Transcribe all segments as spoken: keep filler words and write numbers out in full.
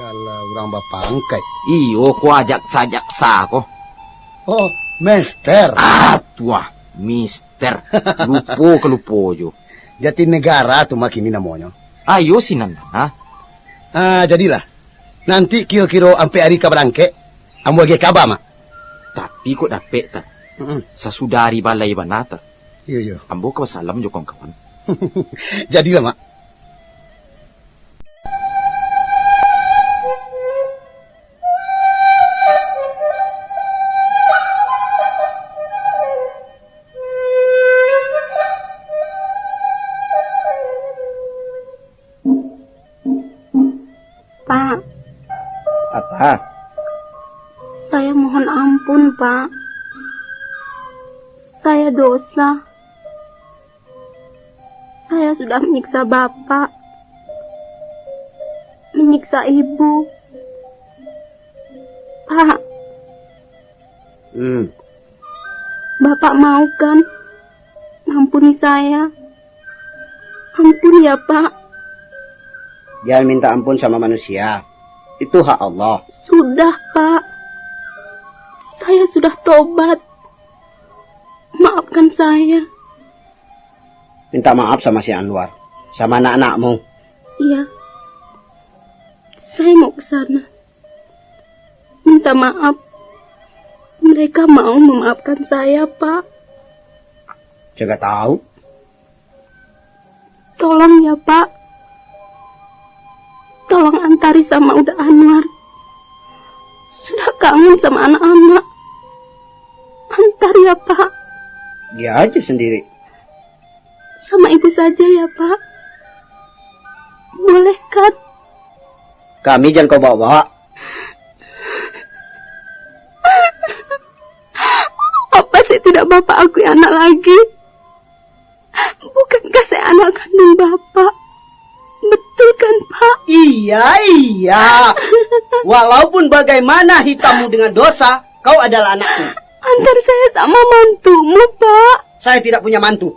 Kalau urang bapangkek. Iyo, ko ajak sajak sa ko. Oh, mester. Ah, tuah, mister. Lupo ka lupo jo. Jatinegara tu mah kini namonyo. Ayo sinan, ha? Ah, jadilah. Nanti kiro-kiro ampek ari ka barangkek, ambo agiah kaba, Mak. Tapi kok dapek, ta? Mm-mm. Sasudah ari balai bana, ta? Iyo, iyo. Ambo ka basalam jo kawan-kawan. Jadilah, Mak. Pak. Apa? Saya mohon ampun, Pak. Saya dosa. Saya sudah menyiksa Bapak, menyiksa Ibu. Pak, Hmm. Bapak mau kan mengampuni saya? Ampun ya, Pak. Jangan minta ampun sama manusia. Itu hak Allah. Sudah, Pak. Saya sudah tobat. Maafkan saya. Minta maaf sama si Anwar, sama anak-anakmu. Iya. Saya mau ke sana. Minta maaf. Mereka mau memaafkan saya, Pak. Saya nggak tahu. Tolong ya, Pak. Tolong antari sama Uda Anwar. Sudah kangen sama anak-anak. Antar ya, Pak. Dia aja sendiri. Sama ibu saja ya, Pak. Boleh kan? Kami jangan kau bawa-bawa. Apa sih tidak Bapak akui anak lagi? Bukankah saya anak kandung Bapak? Betul kan, Pak? Iya, iya. Walaupun bagaimana hitammu dengan dosa, kau adalah anakku. Antar saya sama mantumu, Pak. Saya tidak punya mantu.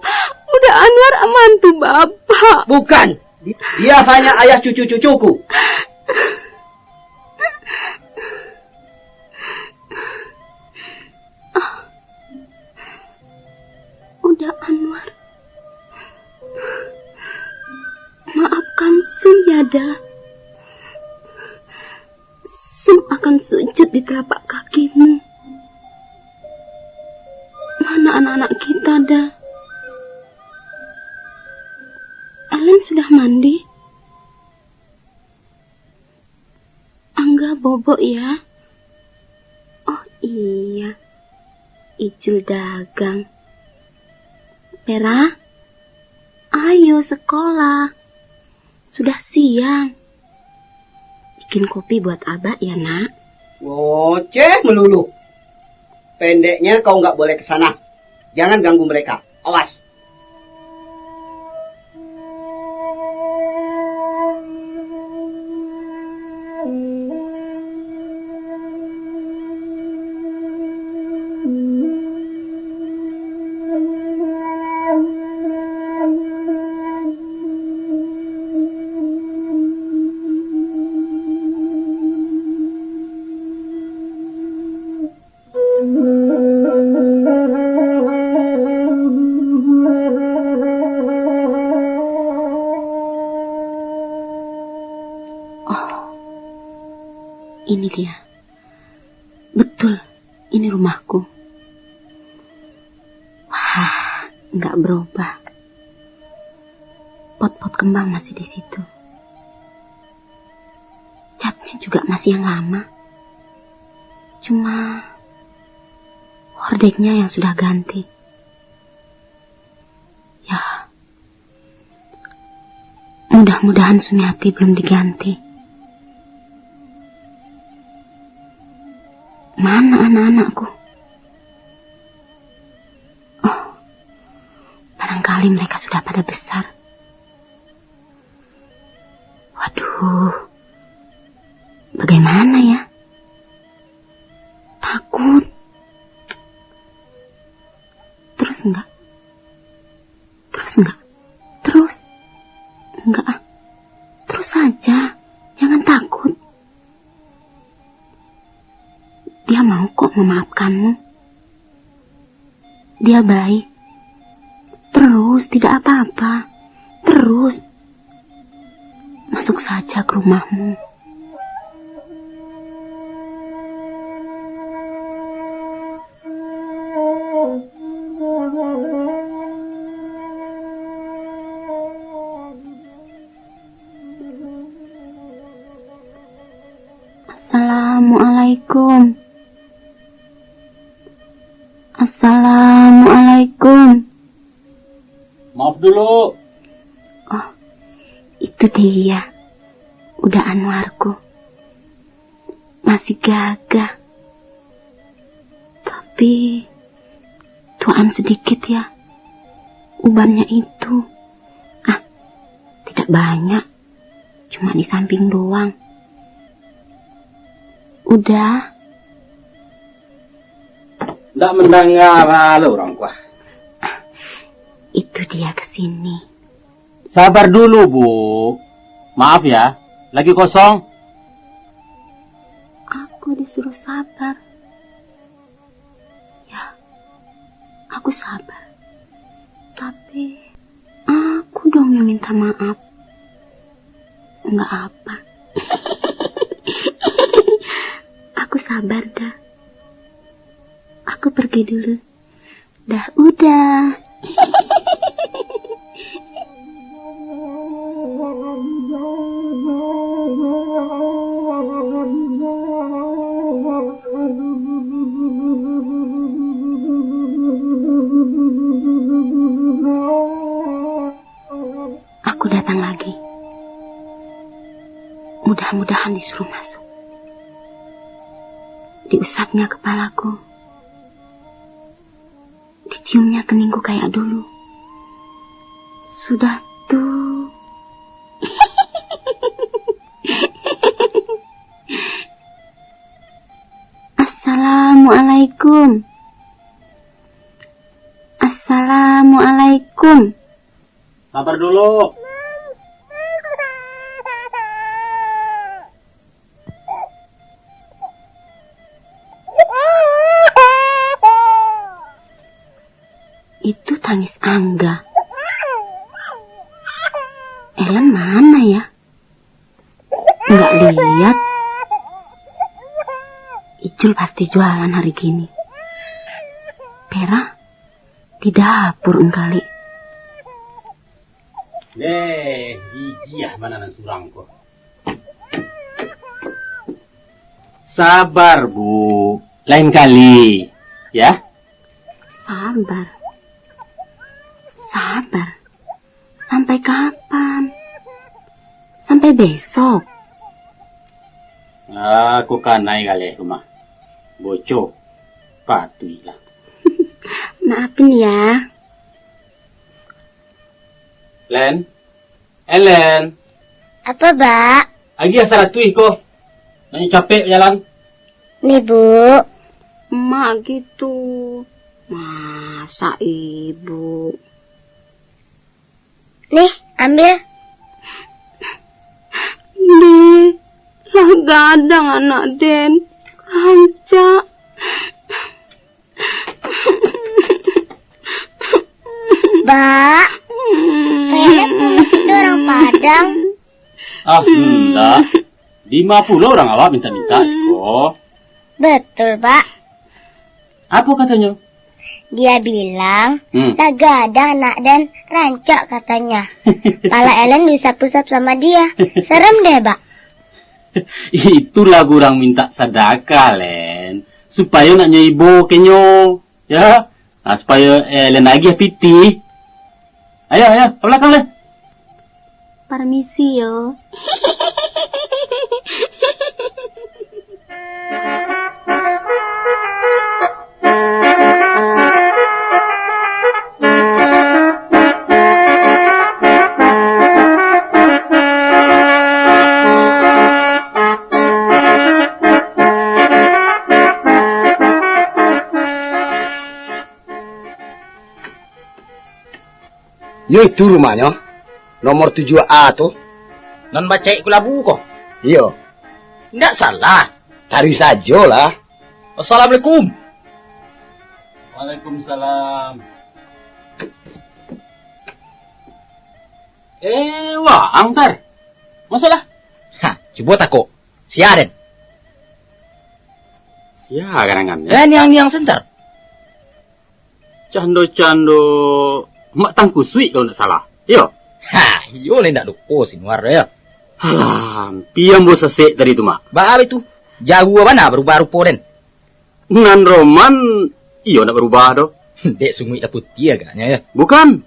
Uda Anwar mantu Bapak. Bukan. Dia hanya ayah cucu-cucuku. Uda Anwar, maafkan Sum ya, Da. Sum akan sujud di telapak kakimu. Mana anak-anak kita, Da? Alen sudah mandi? Angga bobok ya? Oh iya, Ijul dagang. Pera, ayo sekolah. Sudah siang. Bikin kopi buat abak ya, Nak. Ngoceh melulu. Pendeknya kau nggak boleh ke sana. Jangan ganggu mereka. Awas. Oh, ini dia. Betul, ini rumahku. Wah, nggak berubah. Pot-pot kembang masih di situ. Catnya juga masih yang lama. Cuma hordengnya yang sudah ganti. Ya, mudah-mudahan Sumiati belum diganti. Mana anak-anakku? Oh, barangkali mereka sudah pada besar. Waduh, bagaimana ya? Takut. Terus enggak? Terus enggak? Terus? Enggak ah. Terus saja. Jangan takut. memaafkanmu. Dia baik. Terus, tidak apa-apa. Terus. Masuk saja ke rumahmu. Assalamualaikum. Assalamualaikum. Maaf dulu. Oh, itu dia. Uda Anwarku. Masih gagah. Tapi, tuaan sedikit ya. Ubannya itu. Ah, tidak banyak. Cuma di samping doang. Uda. Ndak mandanga lo urang ko ah. Itu dia ke sini. Sabar dulu, Bu. Maaf ya, lagi kosong. Aku disuruh sabar. Ya, aku sabar. Tapi, aku dong yang minta maaf. Enggak apa. Aku sabar dah. Aku pergi dulu. Dah udah. Aku datang lagi. Mudah-mudahan disuruh masuk. Diusapnya kepalaku. Diciumnya keningku kayak dulu. Sudah tu. Assalamualaikum. Assalamualaikum. Sabar dulu. Itu tangis Angga. Ellen mana ya? Enggak lihat. Ijul pasti jualan hari gini. Pera di dapur engkali. Deh, gigiah bana nan surang ko. Sabar, Bu. Lain kali, ya. Sabar. Sabar. Sampai kapan? Sampai besok. Ah, ko kanai galeh rumah. Boco. Patuiklah. Maafin ya. Len. Ellen. Apa, Bak? Agiah saratuih ko. Nak capek bajalan. Ni, Bu. Mak gitu. Masa ibu? Nih, ambil. Deh, lah gadang anak den. Rancak. Bak, kayaknya kumis itu orang Padang. Ah, enggak. Di ma pulo urang awak mintak-mintak siko. Betul, Bak. Apo katonyo? Dia bilang, hmm, lah gadang anak den, rancak katanya. Pala Ellen diusap-usap sama dia. Serem deh, Bak. Itulah urang mintak sadakah, Len. Supayo nak nyo ibo kenyo. Ya, nah, supayo, eh, Ellen agiah pitih. Ayo, ayo, ka balakang, Len. Parmisi yo. Yo itu rumahnyo, nomor tujuah A tu. Nan bacaik kulabu ko? Iyo. Ndak salah. Taruih sajolah. Assalamualaikum. Waalaikumsalam. Eh, waang, Tar. Masolah? Ha, cubo takok. Sia den? Sia garangannyo? Eh, niang-niang sen, Tar. Cando-cando Mak Tangkusuik kalau ndak salah. Iyo? Ha, iyo lah, ndak lupo si Nuar, yo. Alah, ampia ambo sasek tadi tu, Mak. Baa itu? Jauah bana barubah rupo den. Nan roman, iyo ndak barubah doh. Dek sunguik lah putiah agaknyo, yo. Bukan.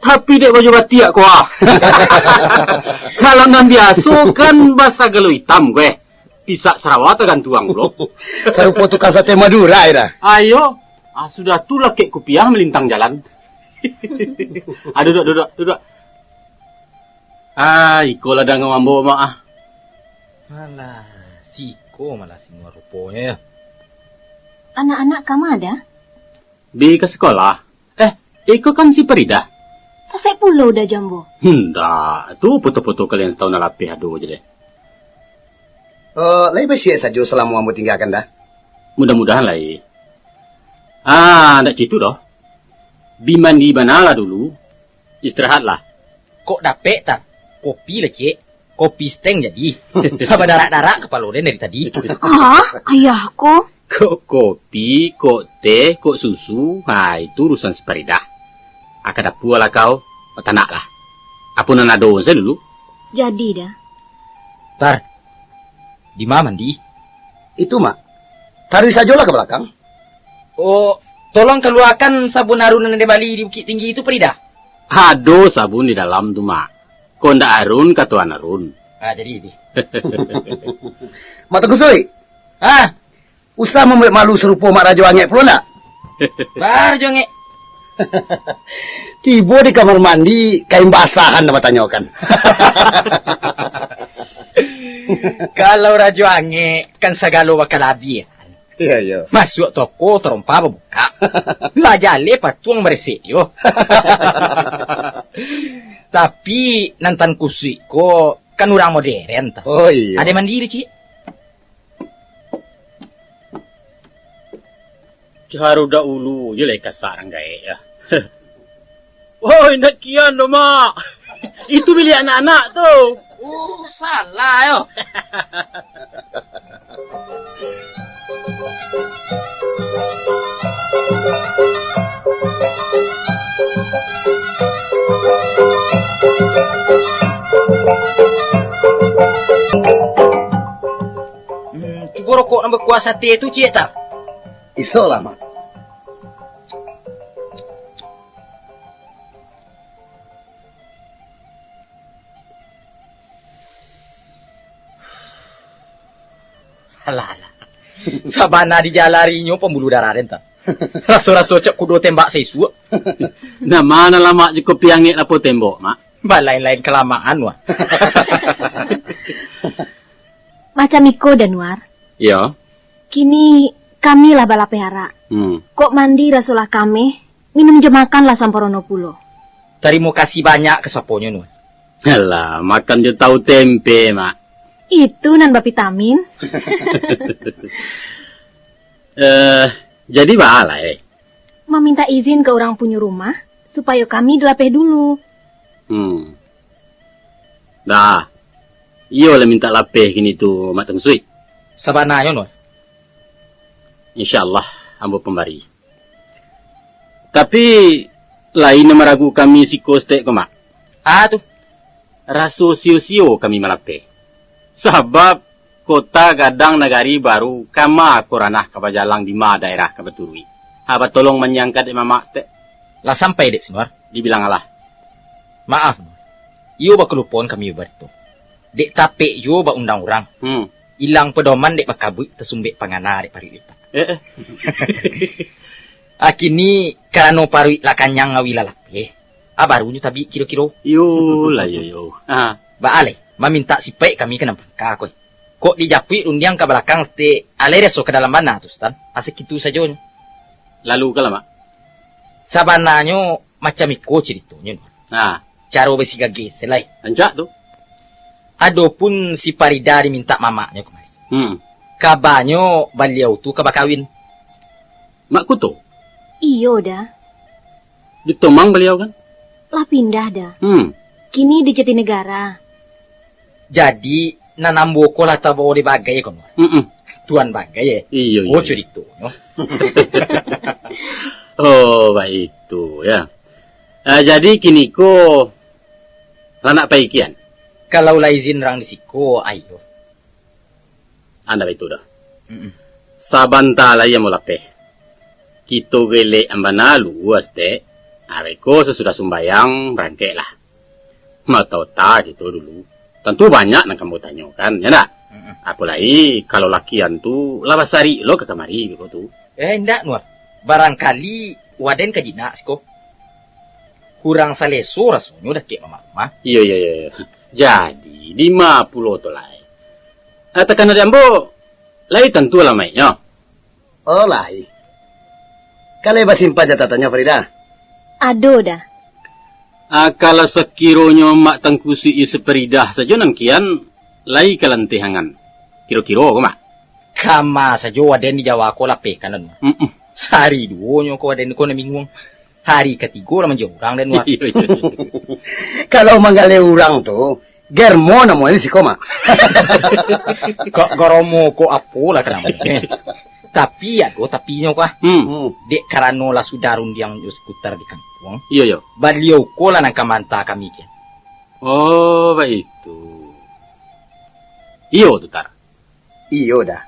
Tapi dek baju batiak ko, ah. Kalau nan biaso kan basagalo itam ko, eh. Pisak sarawa tagantuang pulo. Sarupo tukang sate Madura, dah. Ayo. Ah, sudah tu lakek kupiah malintang jalan. Ah, duduk, duduk, duduk. Ah, iko lah danga ambo, Mak, ah. Alah, siko malah si Nuar ruponyo, yo. Anak-anak kama, Da? Bi ka sikolah. Eh, iko kan si Faridah. Sasek pulo Da jo ambo. Ndak, tu foto-foto kalian satahun nan lapeh ado je deh. Eh, lai basiak sajo salamo ambo tinggakan, Da? Mudah-mudahan lai. Ah, ndak citu doh. Bi mandi banalah dulu. Istirahatlah. Kok dapek, Tar? Kopi lah, ciek. Kopi steng jadi. Badarak-darak kapalo den dari tadi. Ah, ayah ko. Kok kopi, kok teh, kok susu, ha, itu urusan si Faridah. Ah, ka dapua lah kau, batanaklah. Apo nan ado sajo dulu. Jadi, Da. Tar, di ma mandi? Itu, Mak. Taruih sajolah ka balakang. Oh, tolong kaluakan sabun Arun nan den bali di Bukik Tinggi itu, Faridah. Ado sabun di dalam tu, Mak. Kok ndak Arun, ka Tuan Arun. Ah, jadi, jadi. Mak Tangkusuik. Ah. Usah mambuek malu sarupo Mak Rajo Angek pulo ndak? Baa Rajo Angek? Tibo di kamar mandi, kain basahan nak batanyokan. Kalau Rajo Angek, kan sagalo bakalabiahan. Iyo, iyo. Masuak toko, tarompa babukak. Lah jaleh patuang baresek yo. Tapi, nan Tangkusuik ko, kan urang moderen, ta? Oh, iyo. Ado mandi, ciek? Caro dahulu je lai kasak rang gaek, ah. Oh, indak kian doh, Mak. Itu bilik anak-anak tu. Oh, salah yo. Hmm, cubo rokok nan bakuah sate tu, ciek, Tar. Isok lah, Mak. Alah, alah. Sabana dijalarinyo pambuluah darah den, Tar. Raso-raso cak kudo tembak saisuak. Nan ma nan lamak jo kopi angek lapau tembok, Mak? Balain-lain kalamaan, wah. Macam iko, Da Nuar. Iyo. Kini kami lah balapeh arak. Hmm. Kok mandi raso lah kameh, minum jo makan lah samparono pulo. Tarimo kasih banyak ka saponyo, Nuar. Alah, makan jo tahu tempe, Mak. Itu nan bavitamin. Eh, jadi baa lai, eh? Mamintak izin ka urang punyo rumah, supayo kami dilapeh dulu. Hmm. Dah. Iyo lah mintak lapeh kini tu, Mak Tangsuik. Sabananyo, Nuar. Insya Allah, ambo pambari. Tapi, lain nan maragu kami siko saketek ko, Mak. Ah, tu. Raso sio-sio kami malapeh. Sabab, kota gadang nagari baru, kama ko ranah ka bajalang, dima daerah ka baturuik. Ha, batolong manyiangkan dek mamak saketek. Lah sampai dek si Nuar? Dibilang alah. Maaf, Nuar. Iyo bakalupoan kami babarito. Dek tapek iyo baundang urang. Hmm. Ilang padoman dek bakabuik, tasumbek pangana dek paruik litak. Eh, eh. Ah, kini karano paruik lah kanyang, awi lah lapeh. Ah, barunyo tabik kiro-kiro. Yo lah, yo, yo. Ah. Baa lai, mamintak sipaik kami ka nan pangka ko. Kok dijapuik rundiang ka balakang saketek, alai raso ka dalam bana tu, Sutan. Asa kitu sajonyo. Lalu ka lah, Mak? Sabananyo macam iko caritonyo, Nuar. Nah. Caro basigageh se lai. Rancak tu. Adopun si Parida dimintak mamaknyo kamari. Hmm. Kabanyo baliau tu ka bakawin. Mak Kuto? Iyo, Da. Di Tomang baliau, kan? Lah pindah, Da. Hmm. Kini di Jatinegara. Jadi, nan ambo ko lah tabao di bagai ko, Nuar? Mm-mm. Tuan bagai, eh? Iyo, iyo, Oh, iyo. curitonyo. Oh, baitu, ya. Ah, jadi, kini ko lah nak pai kian? Kalau lah izin rang di siko, ayo. Anda baitu doh. Mm-mm. Sabanta lai ambo lapeh. Kito gelek ambana luas, Dek. Areko sasudah sumbayang, barangkeklah. Mata-ota kito dulu. Tantu banyak nan ka ambo tanyokan, ya ndak? Mm-mm. Apo lai, kalau lakian tu lah basarik lo ka kamari, beko tu. Eh, indak, Nuar. Barangkali waden ka jinak siko. Kurang saleso rasonyo dakek mamak rumah. Iyo, iyo, iyo, iyo. Jadi, dima pulo tu lai? Ah, takana di ambo, lai tantu alamaiknyo? Oh, lai. Ka lai basimpan catatannyo, Farida? Ado, Da. Ah, kalau sakironyo Mak Tangku Suik iyo saparidah sajo nan kian, lai ka lanteh angan. Kiro-kiro ko, Mak? Kama sajo waden di Jawa ko lapehkan, Nuar. Mm-mm. Sahari duonyo ko waden ko nan binguang. Hari katigo lah manjadi urang, Nuar. Iyo, iyo, iyo. Kalau manggaleh urang tu, germo namonyo di siko, Mak. Kok garomo ko apolah ka namonyo, eh. Tapi ado tapinyo ko, ah. Hmm. Hmm. Dek karano lah sudah rundiang jo Sikutar di kampuang. Iyo, iyo. Baliau ko lah nan ka maanta kami kian. Oh, baitu. Iyo tu, Tar. Iyo, Da.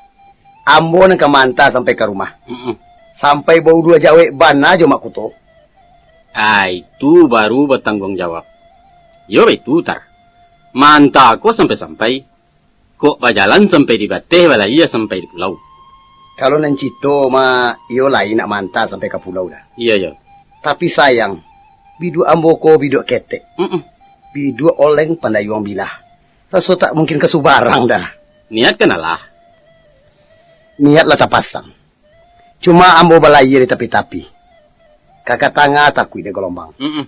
Ambo nan ka maanta sampai ka rumah. Mm-mm. Sampai bauduak jawek bana jo Mak Kuto. Ah, itu baru batangguang jawab. Iyo, baitu, Tar. Maanta ko sampai-sampai. Kok bajalan sampai di bateh, balayia sampai di pulau. Kalau nan cito, Mak, iyo lai nak maanta sampai ka pulau, Da. Iyo, iyo. Tapi sayang, biduak ambo ko biduak ketek. Mm-mm. Biduak oleng pandayuang bilah. Raso tak mungkin ka subarang, Da. Niat kan alah? Niat lah tapasang. Cuma ambo balayia di tapi-tapi. Ka ka tangah takuik dek galombang. Mm-mm.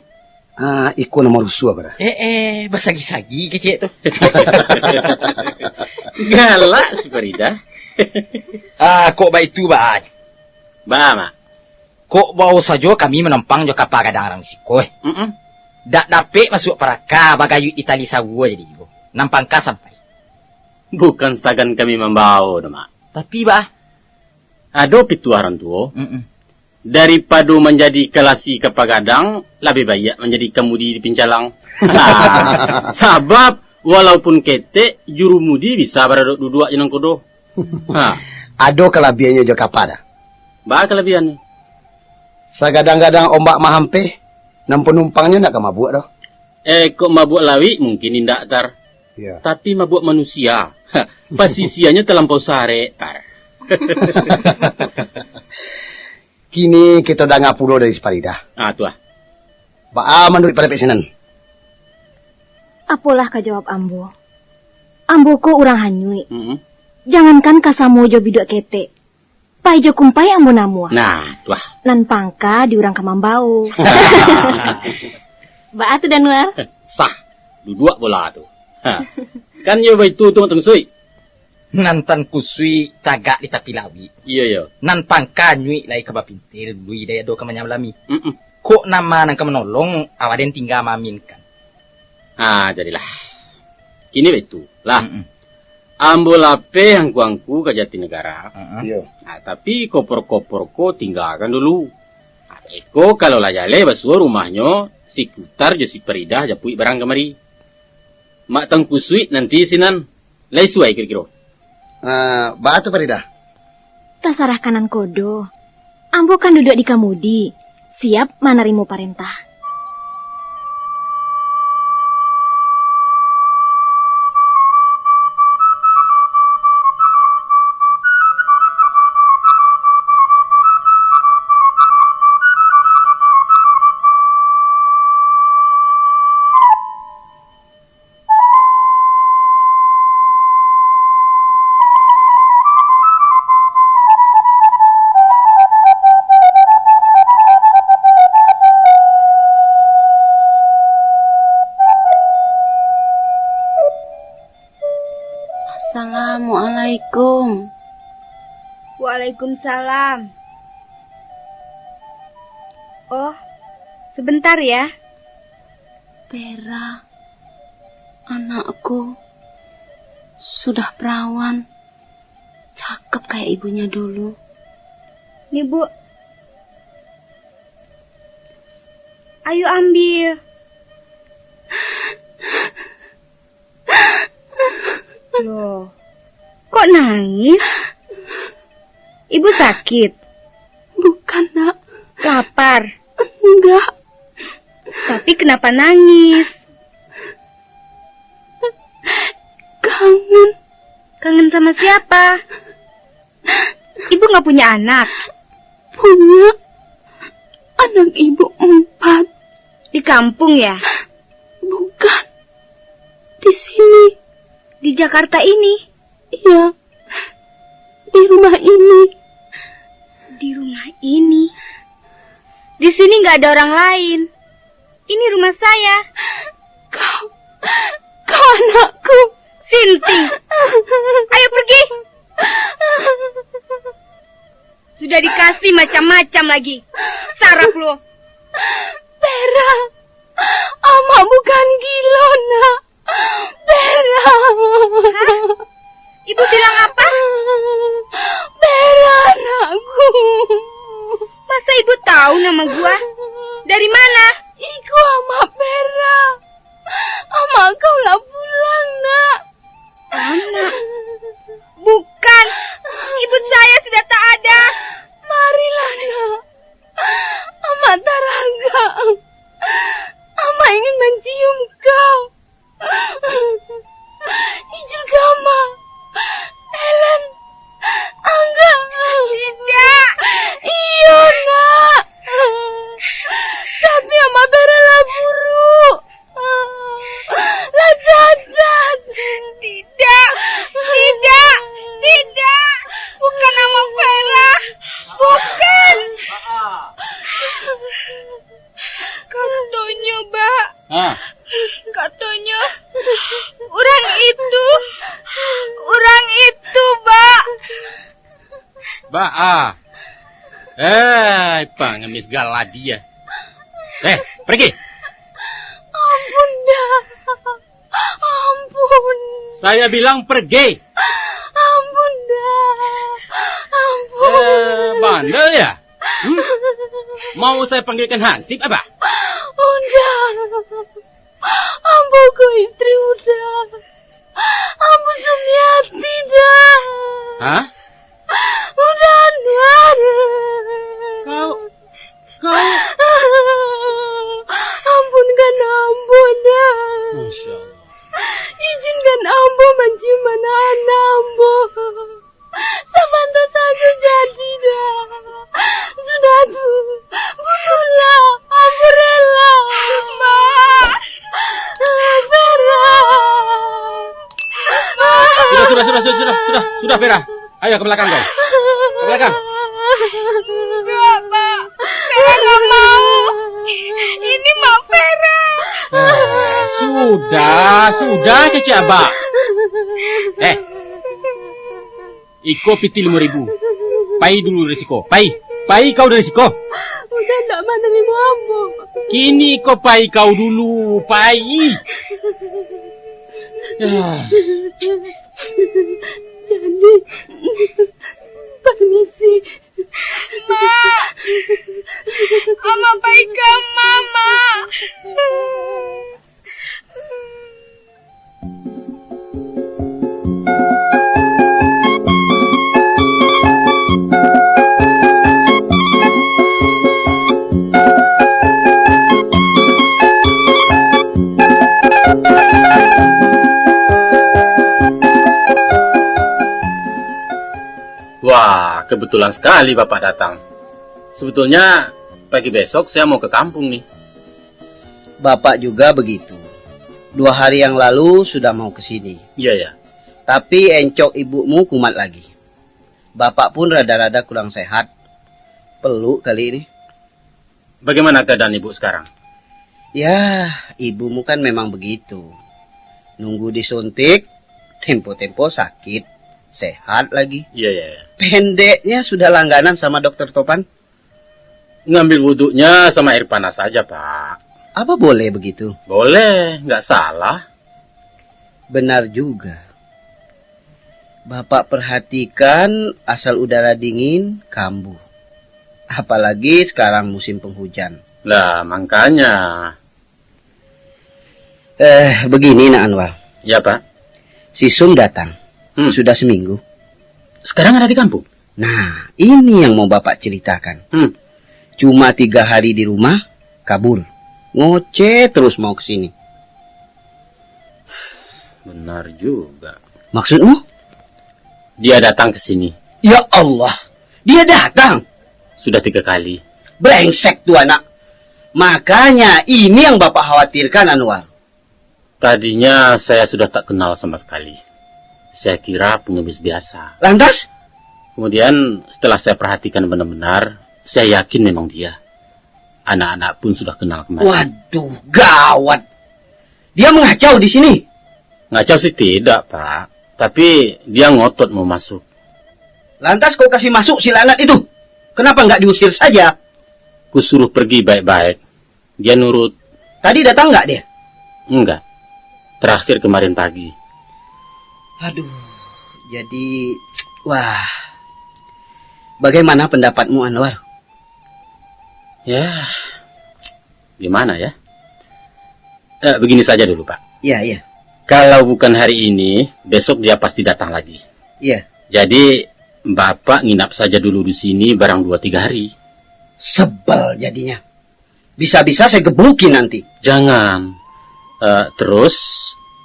Ah, iko nan marusuah ko, Da. Eh, eh, basagi-sagi kecek tu. Galak si Farida. Ah, kok baitu, Baa? Baa, Mak? Kok bao sajo kami manampang jo kapa gadang rang siko, eh? Mm-mm. Dak dapek masuak paraka, bagayuik di tali sawo jadi juo. Nan pangka sampai. Bukan sagan kami mambao doh, Mak. Tapi, Baa? Ado pituah rang tuo. Mm-mm. Daripado manjadi kalasi kapa gadang, labiah baiak manjadi kamudi di pincalang. Sabab, walaupun ketek, jurumudi bisa baradok duduak jo nangkodo. Ha. Ado kalabiahannyo jo kapa, Da? Baa kalabiahannyo? Sagadang-gadang ombak mahampeh, nan panumpangnyo ndak ka mabuak doh. Eh, kok mabuak lawik mungkin indak, Tar. Iyo. Tapi mabuak manusia, pasisianyo talampau sarek, Tar. Kini kito danga pulo dari si Farida. Ah, tu ah. Baa manuruik pandapek sinan? Apolah ka jawab ambo? Ambo ko urang hanyuik. Mm-mm. Jangankan ka samo jo biduak ketek. Pai jo kumpai ambo namuah. Nah, tu ah. Nan pangka di urang ka mambao. Baa tu, Danuar? Sah. Duduak bola tu. Ha. Kan yo baitu tu, Mak Tangku Suik. Nan Tangku Suik tagak di tapi lawik. Iyo, iyo. Nan pangka nyuik lai ka bapintir, lui dai ado ka manyalami. Mm-mm. Kok nama nan ka manolong, awak den tingga maaminkan. Ha, jadilah. Kini baitu lah. Mm-mm. Ambo lapeh angku-angku ka Jatinegara. Mm-mm. Iyo. Ha, tapi kopor-kopor ko tinggakan dulu. Ha, iko kalau lah jaleh basuo rumahnyo, si Kutar jo si Faridah japuik barang kamari. Mak Tangku Suik nanti sinan. Lai suai kiro-kiro? Ah, baa tu, Faridah? Tasarah ka nan kodo. Ambo kan duduak di kamudi, siap manarimo parentah. Assalamualaikum. Waalaikumsalam. Oh, sebentar ya. Vera, anakku, sudah perawan. Cakep kayak ibunya dulu. Nih, Bu. Ayo ambil. Loh, kok nangis? Ibu sakit? Bukan, Nak. Lapar? Enggak. Tapi kenapa nangis? Kangen. Kangen sama siapa? Ibu nggak punya anak? Punya. Anak ibu empat. Di kampung ya? Bukan. Di sini. Di Jakarta ini? Iya. Di rumah ini. Di rumah ini? Di sini nggak ada orang lain. Ini rumah saya. Kau, kau anakku. Sinting. Ayo pergi. Sudah dikasih macam-macam lagi. Sarap lo. Vera, Ama bukan gilo, Nak. Vera. Hah? Ibu bilang apa? Vera, anakku. Masa ibu tahu nama gua? Dari mana? Iko Ama Vera. Ama kau lah pulang, Nak. Ama? Bukan. Ibu saya sudah tak ada. Marilah, Nak. Ama taragak. Ama ingin mancium kau. Izinkan Ama. Ellen. Angga. Tidak. Iyo, Nak. Tapi Ama Vera lah buruk. Lah jahat. Tidak. Tidak. Tidak. Bukan Ama Vera. Bukan. Katonyo, Bak. Ah. Katonyo, urang itu, urang itu, Bak. Bak, ah. Eh, pangemis galadi ya. Eh, pergi. Ampun, Dak. Ampun. Saya bilang pergi. Ampun, Dak. Ampun. Eh, bandel ya? Hmm? Mau saya panggilkan hansip apa? Udah. Ambo ko istri Uda. Ambo Sumiati, Dak. Hah? Uda Anwar. Kau, kau. Ampunkan ambo, Dak. Masya Allah. Izinkan ambo mancium anak-anak ambo. Sabanta sajo jadi, Dak. Sudah tu, bunuhlah ambo rela. Mak. Vera. Sudah, sudah, sudah, sudah, sudah, sudah, sudah, Vera. Ayo ke belakang kau. Ke belakang. Enggak, Pak. Vera nggak mau. Ini Mak Vera. Ah, sudah, sudah, kecek abak. Eh, iko pitih limo ribu. Pai dulu dari siko. Pai. Pai kau dari siko. Uda ndak manarimo ambo. Kini iko pai kau dulu. Pai. Ah. Jadi, permisi. Mak. Ama pai ka Ama, Mak. Wah, kebetulan sekali Bapak datang. Sebetulnya, pagi besok saya mau ke kampung nih. Bapak juga begitu. Dua hari yang lalu sudah mau ke sini. Iya, ya. Tapi encok ibumu kumat lagi. Bapak pun rada-rada kurang sehat. Peluk kali ini. Bagaimana keadaan ibu sekarang? Ya, ibumu kan memang begitu. Nunggu disuntik, tempo-tempo sakit. Sehat lagi. Iya, iya, iya. Pendeknya sudah langganan sama dokter Topan. Ngambil wuduknya sama air panas saja, Pak. Apa boleh begitu? Boleh, nggak salah. Benar juga. Bapak perhatikan, asal udara dingin, kambuh. Apalagi sekarang musim penghujan. Lah, makanya. Eh, begini, Nak Anwar. Ya, Pak. Si Sum datang. Hmm. Sudah seminggu. Sekarang ada di kampung? Nah, ini yang mau Bapak ceritakan. Hmm. Cuma tiga hari di rumah, kabur. Ngoceh terus mau ke sini. Benar juga. Maksudmu? Dia datang ke sini. Ya Allah, dia datang. Sudah tiga kali. Brengsek tu anak. Makanya ini yang Bapak khawatirkan, Anwar. Tadinya saya sudah tak kenal sama sekali. Saya kira pengemis biasa. Lantas? Kemudian setelah saya perhatikan benar-benar, saya yakin memang dia. Anak-anak pun sudah kenal kemarin. Waduh, gawat. Dia mengacau di sini? Ngacau sih tidak, Pak. Tapi dia ngotot mau masuk. Lantas kau kasih masuk si laknat itu? Kenapa nggak diusir saja? Kusuruh pergi baik-baik. Dia nurut. Tadi datang nggak dia? Enggak. Terakhir kemarin pagi. Aduh, jadi, wah. Bagaimana pendapatmu, Anwar? Ya, gimana ya? Eh, begini saja dulu, Pak. Iya, iya. Kalau bukan hari ini, besok dia pasti datang lagi. Iya. Jadi, Bapak nginap saja dulu di sini barang dua tiga hari. Sebel jadinya. Bisa-bisa saya gebukin nanti. Jangan. Eh, terus,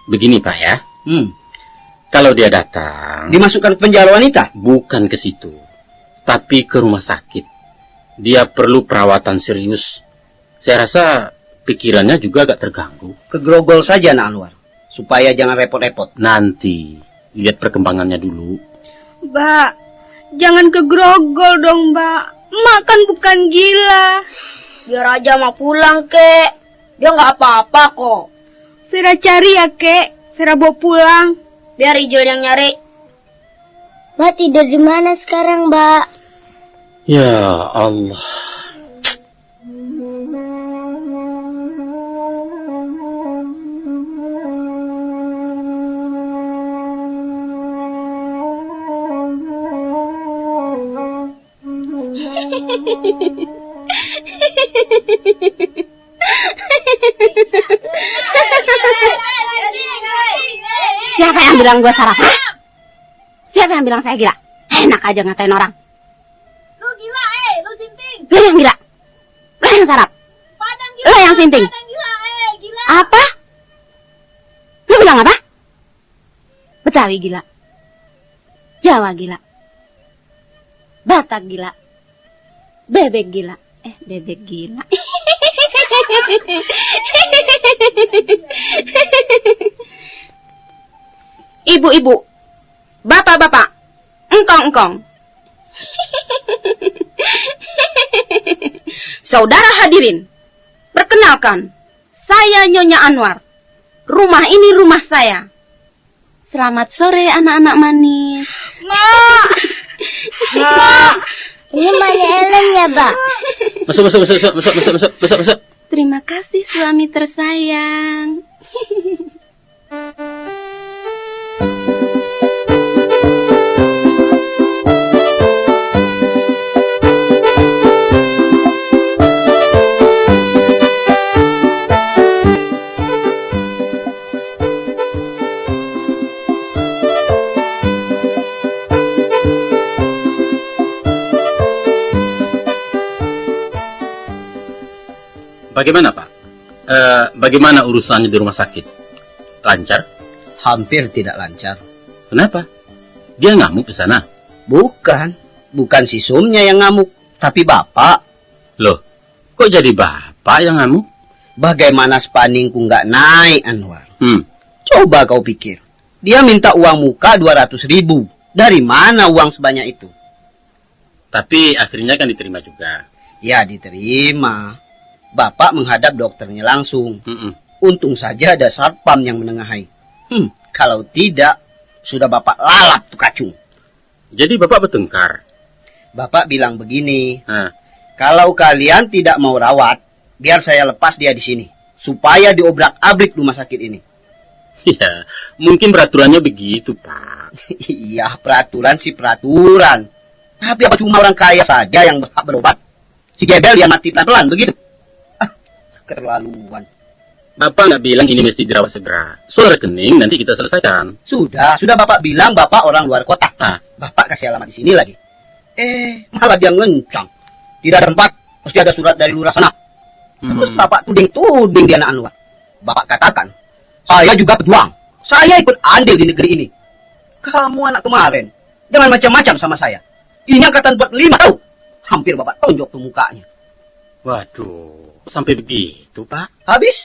begini, Pak, ya. Hmm. Kalau dia datang, dimasukkan ke penjara wanita? Bukan ke situ, tapi ke rumah sakit. Dia perlu perawatan serius. Saya rasa pikirannya juga agak terganggu. Kegrogol saja, Nak Anwar, supaya jangan repot-repot. Nanti, lihat perkembangannya dulu. Mbak, jangan kegrogol dong, Mbak. Emak kan bukan gila. Biar aja Mak pulang, Kek. Dia nggak apa-apa kok. Sera cari ya, Kek. Sera bawa pulang. Biar Ijul yang nyari. Mbak tidur di mana sekarang, Mbak? Ya Allah. Siapa yang bilang gua sarap, ha? Siapa yang bilang saya gila? Enak aja ngatain orang. Lu gila, eh, lu sinting. Lu yang gila. Lu yang sarap. Padang gila, lu yang sinting. Padang gila, eh, gila. Apa? Lu bilang apa? Betawi gila. Jawa gila. Batak gila. Bebek gila. Eh, bebek gila. Ibu-ibu, bapak-bapak, engkong-engkong. Saudara hadirin, perkenalkan, saya Nyonya Anwar. Rumah ini rumah saya. Selamat sore, anak-anak manis. Mak. Mak. Ini banyak helmnya, Pak. Masuk, masuk, masuk, masuk, masuk, masuk, masuk, masuk, masuk. Terima kasih, suami tersayang. Bagaimana, Pak? Eh, bagaimana urusannya di rumah sakit? Lancar? Hampir tidak lancar. Kenapa? Dia ngamuk di sana? Bukan. Bukan si Sumnya yang ngamuk, tapi bapak. Loh, kok jadi bapak yang ngamuk? Bagaimana spandingku nggak naik, Anwar? Hmm. Coba kau pikir. Dia minta uang muka dua ratus ribu. Dari mana uang sebanyak itu? Tapi akhirnya kan diterima juga. Ya, diterima. Bapak menghadap dokternya langsung. Mm-mm. Untung saja ada satpam yang menengahai. Hmm, kalau tidak, Sudah Bapak lalap tu kacung. Jadi Bapak bertengkar? Bapak bilang begini, ha, kalau kalian tidak mau rawat, biar saya lepas dia di sini, supaya diobrak-abrik rumah sakit ini. Ya, mungkin peraturannya begitu, Pak. Iya, peraturan sih peraturan. Tapi apa cuma orang kaya saja yang berhak berobat? Si Gebel dia mati pelan-pelan begitu. Ah, keterlaluan. Bapak nggak bilang ini mesti dirawat segera. Soal rekening nanti kita selesaikan. Sudah, sudah Bapak bilang Bapak orang luar kota. Ah. Bapak kasih alamat di sini lagi. Eh, malah dia ngencang. Tidak ada tempat, mesti ada surat dari lurah sana. Terus, hmm, Bapak tuding-tuding dia, nak Anwar. Bapak katakan, saya juga pejuang. Saya ikut andil di negeri ini. Kamu anak kemarin, jangan macam-macam sama saya. Ini angkatan buat lima tahu. Hampir Bapak tonjok tuh mukanya. Waduh, sampai begitu, Pak? Habis,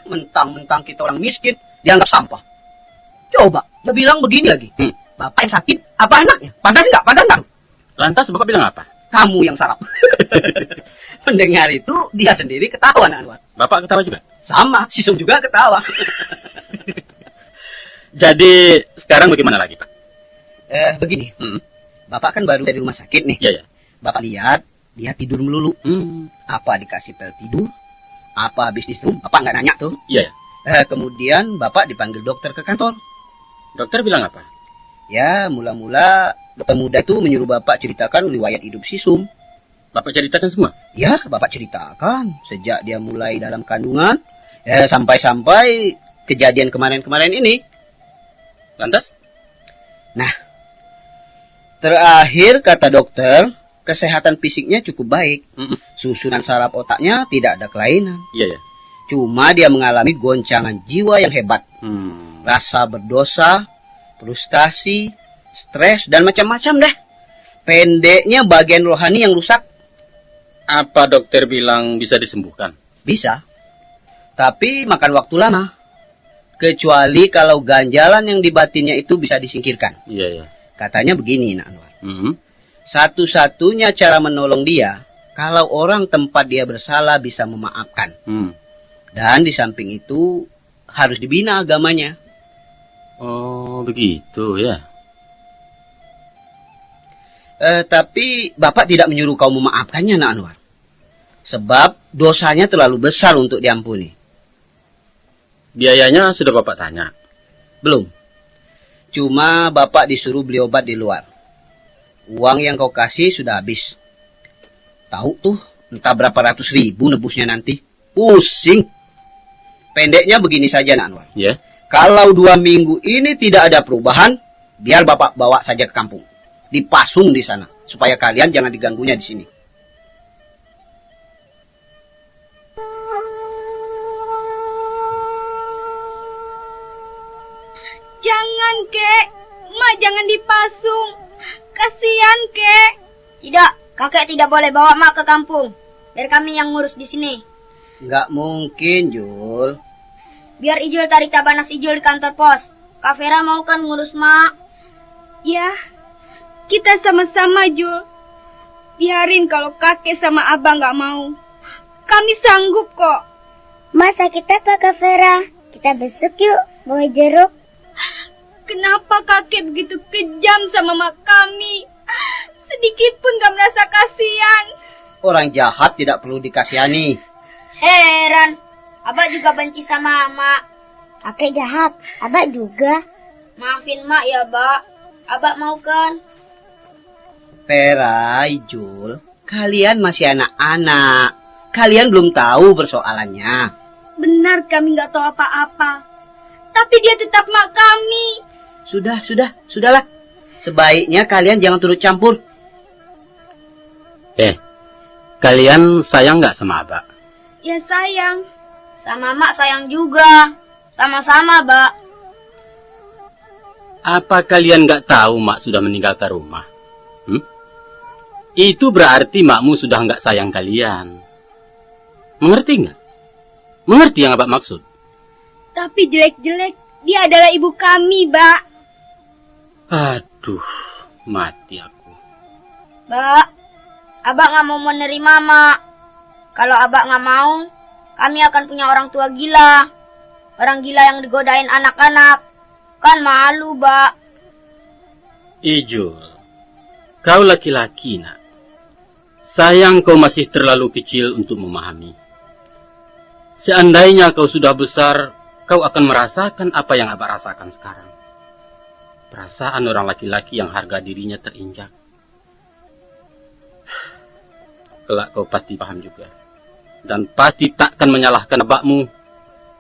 mentang-mentang kita orang miskin, dianggap sampah. Coba, dia bilang begini lagi. Hmm. Bapak yang sakit, apa anaknya? Pantas nggak? Pantas nggak? Lantas Bapak bilang apa? Kamu yang sarap. Mendengar itu, dia sendiri ketawa, nak Anwar. Bapak ketawa juga? Sama, si Sum juga ketawa. Jadi, sekarang bagaimana lagi, Pak? Eh, begini. Hmm. Bapak kan baru dari rumah sakit nih. Iya, iya. Bapak lihat, dia tidur melulu. Hmm. Apa dikasih pel tidur? Apa habis diserum? Bapak nggak nanya tuh. Iya, iya. Eh, kemudian Bapak dipanggil dokter ke kantor. Dokter bilang apa? Ya, mula-mula dokter muda itu menyuruh Bapak ceritakan riwayat hidup si Sum. Bapak ceritakan semua? Ya, Bapak ceritakan. Sejak dia mulai dalam kandungan, eh, sampai-sampai kejadian kemarin-kemarin ini. Lantas? Nah, terakhir kata dokter, kesehatan fisiknya cukup baik. Mm-mm. Susunan saraf otaknya tidak ada kelainan. Iya, iya. Cuma dia mengalami goncangan jiwa yang hebat. Hmm. Rasa berdosa, frustasi, stres, dan macam-macam deh. Pendeknya, bagian rohani yang rusak. Apa dokter bilang bisa disembuhkan? Bisa. Tapi makan waktu lama. Kecuali kalau ganjalan yang di batinnya itu bisa disingkirkan. Iya, iya. Katanya begini, nak Anwar. Mhm. Satu-satunya cara menolong dia, kalau orang tempat dia bersalah bisa memaafkan. Hmm. Dan di samping itu, harus dibina agamanya. Oh, begitu ya. Eh, tapi Bapak tidak menyuruh kau memaafkannya, nak Anwar. Sebab dosanya terlalu besar untuk diampuni. Biayanya sudah Bapak tanya? Belum. Cuma Bapak disuruh beli obat di luar. Uang yang kau kasih sudah habis. Tahu tuh, entah berapa ratus ribu nebusnya nanti. Pusing. Pendeknya begini saja, nak Anwar. Ya. Kalau dua minggu ini tidak ada perubahan, biar Bapak bawa saja ke kampung. Dipasung di sana, supaya kalian jangan diganggunya di sini. Jangan, Kek. Mak jangan dipasung. Kasian, Kek. Tidak, kakek tidak boleh bawa Mak ke kampung. Biar kami yang ngurus di sini. Nggak mungkin, Jul. Biar Ijul tarik tabanas Ijul di kantor pos. Kak Vera mau kan ngurus Mak? Ya, kita sama-sama, Jul. Biarin kalau kakek sama abang nggak mau. Kami sanggup kok. Mak sakit apa, Kak Vera? Kita besuk yuk, bawa jeruk. Kenapa kakek begitu kejam sama mak kami? Sedikit pun gak merasa kasihan. Orang jahat tidak perlu dikasihani. Heran, abak juga benci sama mak. Kakek jahat, abak juga. Maafin mak ya, Bak. Abak mau kan? Perai, Jul. Kalian masih anak-anak. Kalian belum tahu persoalannya. Benar, kami nggak tahu apa-apa. Tapi dia tetap mak kami. Sudah, sudah, sudahlah. Sebaiknya kalian jangan turut campur. Eh, kalian sayang nggak sama abak? Ya sayang. Sama mak sayang juga. Sama-sama, Bak. Apa kalian nggak tahu mak sudah meninggalkan rumah? Hmm? Itu berarti makmu sudah nggak sayang kalian. Mengerti nggak? Mengerti yang abak maksud? Tapi jelek-jelek, dia adalah ibu kami, Bak. Aduh, mati aku. Bak, abak nggak mau menerima mak. Kalau abak nggak mau, kami akan punya orang tua gila. Orang gila yang digodain anak-anak. Kan malu, Bak. Ijul, kau laki-laki, nak. Sayang kau masih terlalu kecil untuk memahami. Seandainya kau sudah besar, kau akan merasakan apa yang abak rasakan sekarang. Perasaan orang laki-laki yang harga dirinya terinjak. Kelak kau pasti paham juga. Dan pasti takkan menyalahkan abakmu,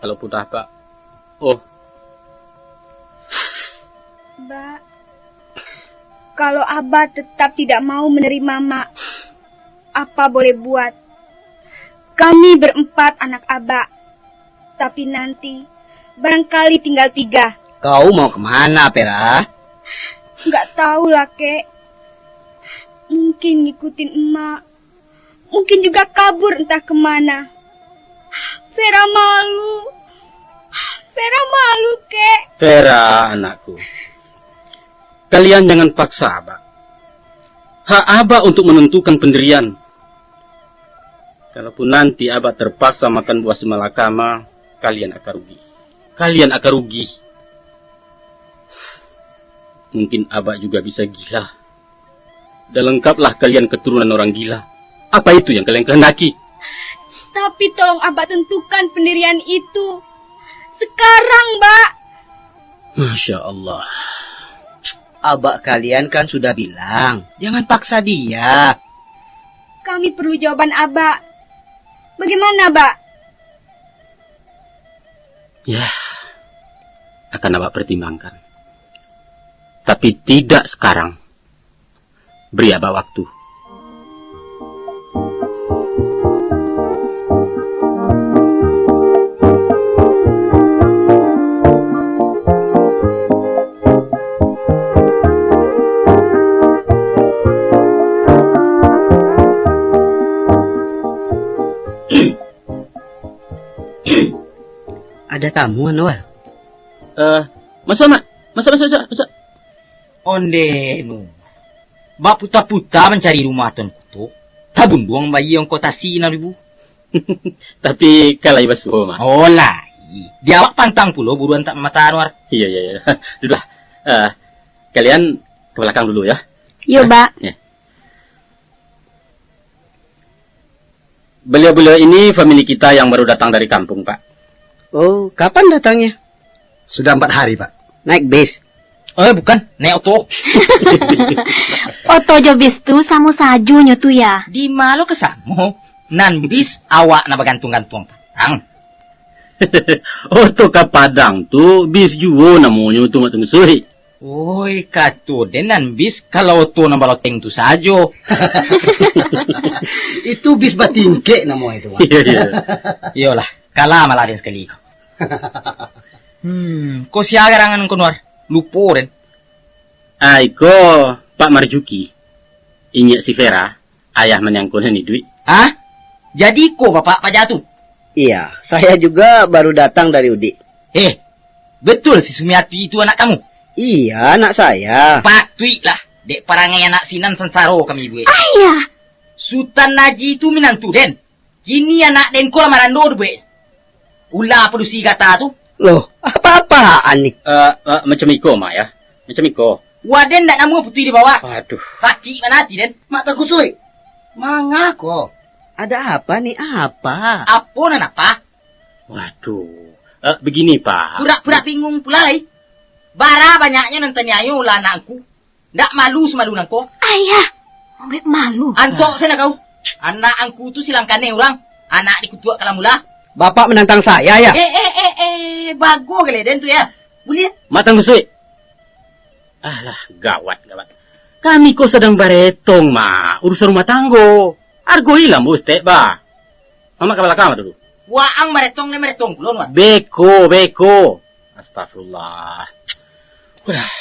kalaupun abak, oh. Bak, kalau Abah tetap tidak mau menerima Mak, apa boleh buat? Kami berempat anak Abah, tapi nanti barangkali tinggal tiga. Kau mau kemana, Pera? Nggak tahu lah, Kek. Mungkin ngikutin emak. Mungkin juga kabur entah kemana. Vera malu. Vera malu, Kek. Vera, anakku. Kalian jangan paksa abak. Hak abak untuk menentukan pendirian. Kalaupun nanti abak terpaksa makan buah simalakama, kalian akan rugi. Kalian akan rugi. Mungkin abak juga bisa gila. Dan lengkaplah kalian keturunan orang gila. Apa itu yang kalian kehendaki? Tapi tolong Abak tentukan pendirian itu sekarang, Bak. Masya Allah. Abak kalian kan sudah bilang, jangan paksa dia. Kami perlu jawaban Abak. Bagaimana, Bak? Ya, akan Abak pertimbangkan. Tapi tidak sekarang. Beri Abak waktu. Ada tamu, Anwar. Eh, masuk, Mak. Masuk, masuk, masuk, masuk. Ondeh, nu. Baputa-puta mancari rumah Tuanku tu. Tabunduang bayi ongko tasi nan ribu. Tapi ka lai basuo, Mak. Oh, lai. Di awak pantang pulo buruan tak mamata, Anwar. Iya, iya, iya. Duduklah. Eh, kalian ke belakang dulu, ya. Yo, Bak. Ya. Beliau-beliau ini famili kita yang baru datang dari kampung, Pak. Oh, kapan datangnya? Sudah empat hari, Pak. Naik bis? Eh, bukan, naik oto. Oto jo bis tu samo sajo nyo tu, ya? Di ma lo ka samo? Nan bis awak nan bagantuang-gantuang padang. Oto ka Padang tu bis juo namonyo tu, Mak Tungsuik. Oi, kato den nan bis kalau oto nan baloteng tu sajo. Itu bis batingkek namo itu, Mak. Iya, iya. Iyolah, kalah malah den sakali ko. Hmm, ko sia garangan ko, Nuar? Lupo den. Ah, iko Pak Marjuki. Inyiak si Vera. Ayah maniangko nan iduik. Hah? Jadi iko bapak paja tu? Iya, saya juga baru datang dari Udik. Eh, betul si Sumiati itu anak kamu? Iya, anak saya. Patuiklah, dek parangai anak sinan sansaro kami ibu. Ayah! Sutan Haji itu minantu den. Kini anak den ko lah marando tu, buek. Ula padusi gata tu. Loh, apa-apaan ni? Eh, eh, macam iko, Mak, ya. Macam iko. Waden ndak namuah putuih di bawah. Aduh. Sakik bana ati den. Mak Tangkusuik. Mangako? Ada apa ni? Apa? Apo nan apa? Waduh. Eh, begini, Pak. Purak-purak bingung pula lai. Bara banyaknyo nan taniayo ulah anakku. Ndak malu samalu nangko? Ayah, ombek malu. Antok sanak kau. Anak angku tu silangkanai urang. Anak dikutuak kalam ula. Bapak menantang saya, ya? Eh, eh, eh, eh, bago galeh den tu, ya. Buliah. Mak Tanggusuik. Alah, gawat, gawat. Kami ko sadang baretong, Mak. Urusan rumah tanggo. Argoilah, Mbok Ustek, bah. Mamak ka balakang dulu. Waang baretong, den baretong pulo, Mak. Beko, beko. Astagfirullah. Udah.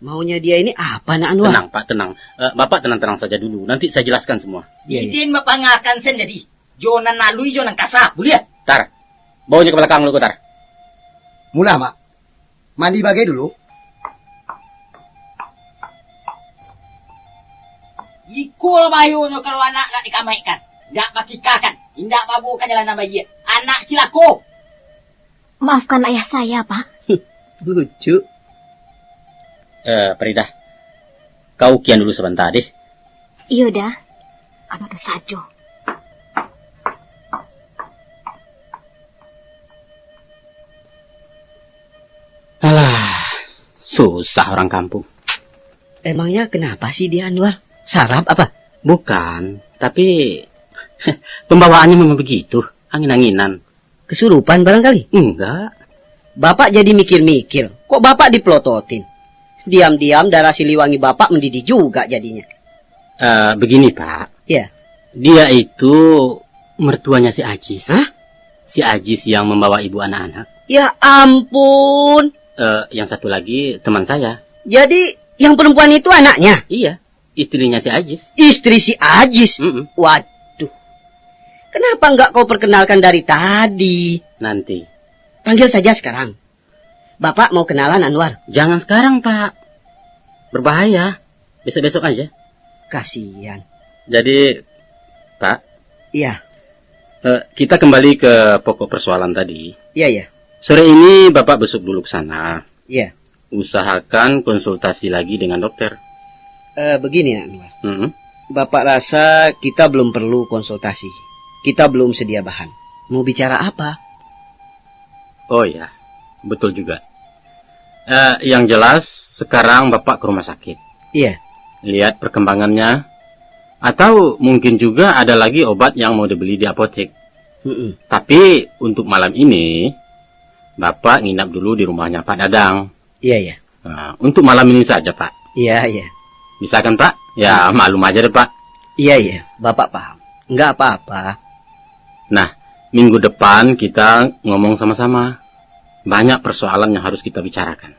Maunya dia ini apa, Nak Anwar? Tenang, Pak, tenang. Eh, Bapak tenang-tenang saja dulu. Nanti saya jelaskan semua. Iya, iya. Didin bapangakan sen jadi. Jo nan alui, jo nan kasa. Buliah. Tar. Bawa nyo ka balakang dulu, Tar. Mula, Mak. Mandi bagai dulu. Iko lah bahayonyo kalau anak nak dikamaikkan. Indak bakikakan. Indak babawa ka jalan nan baiak. Anak cilako. Maafkan ayah saya, Pak. Lucu. Eh, Faridah. Kau kian dulu sabanta deh. Iyo, Da. Abah tu sajo. Alah, susah orang kampung. Emangnya kenapa sih dia, Anwar? Sarap apa? Bukan, tapi pembawaannya memang begitu, angin-anginan. Kesurupan barangkali? Enggak. Bapak jadi mikir-mikir, kok Bapak dipelototin? Diam-diam darah Siliwangi Bapak mendidih juga jadinya. Eh, begini, Pak. Ya. Dia itu mertuanya si Ajis. Hah? Si Ajis yang membawa ibu anak-anak. Ya ampun. Eh, yang satu lagi teman saya. Jadi, yang perempuan itu anaknya? Iya, istrinya si Ajis. Istri si Ajis? Mm-mm. Waduh. Kenapa enggak kau perkenalkan dari tadi? Nanti. Panggil saja sekarang. Bapak mau kenalan, Anwar. Jangan sekarang, Pak. Berbahaya. Besok-besok aja. Kasihan. Jadi, Pak. Iya. Eh, kita kembali ke pokok persoalan tadi. Iya, iya. Sore ini Bapak besok dulu ke sana. Iya. Usahakan konsultasi lagi dengan dokter. Eh, begini, Anwar. Mm-mm. Bapak rasa kita belum perlu konsultasi. Kita belum sedia bahan. Mau bicara apa? Oh ya, betul juga. Eh, yang jelas, sekarang Bapak ke rumah sakit. Iya. Lihat perkembangannya. Atau mungkin juga ada lagi obat yang mau dibeli di apotek. Mm-mm. Tapi untuk malam ini, Bapak nginap dulu di rumahnya Pak Dadang. Iya, iya. Nah, untuk malam ini saja, Pak. Iya, iya. Bisa kan, Pak? Ya, maklum aja deh, Pak. Iya, iya. Bapak paham. Enggak apa-apa. Nah, minggu depan kita ngomong sama-sama. Banyak persoalan yang harus kita bicarakan.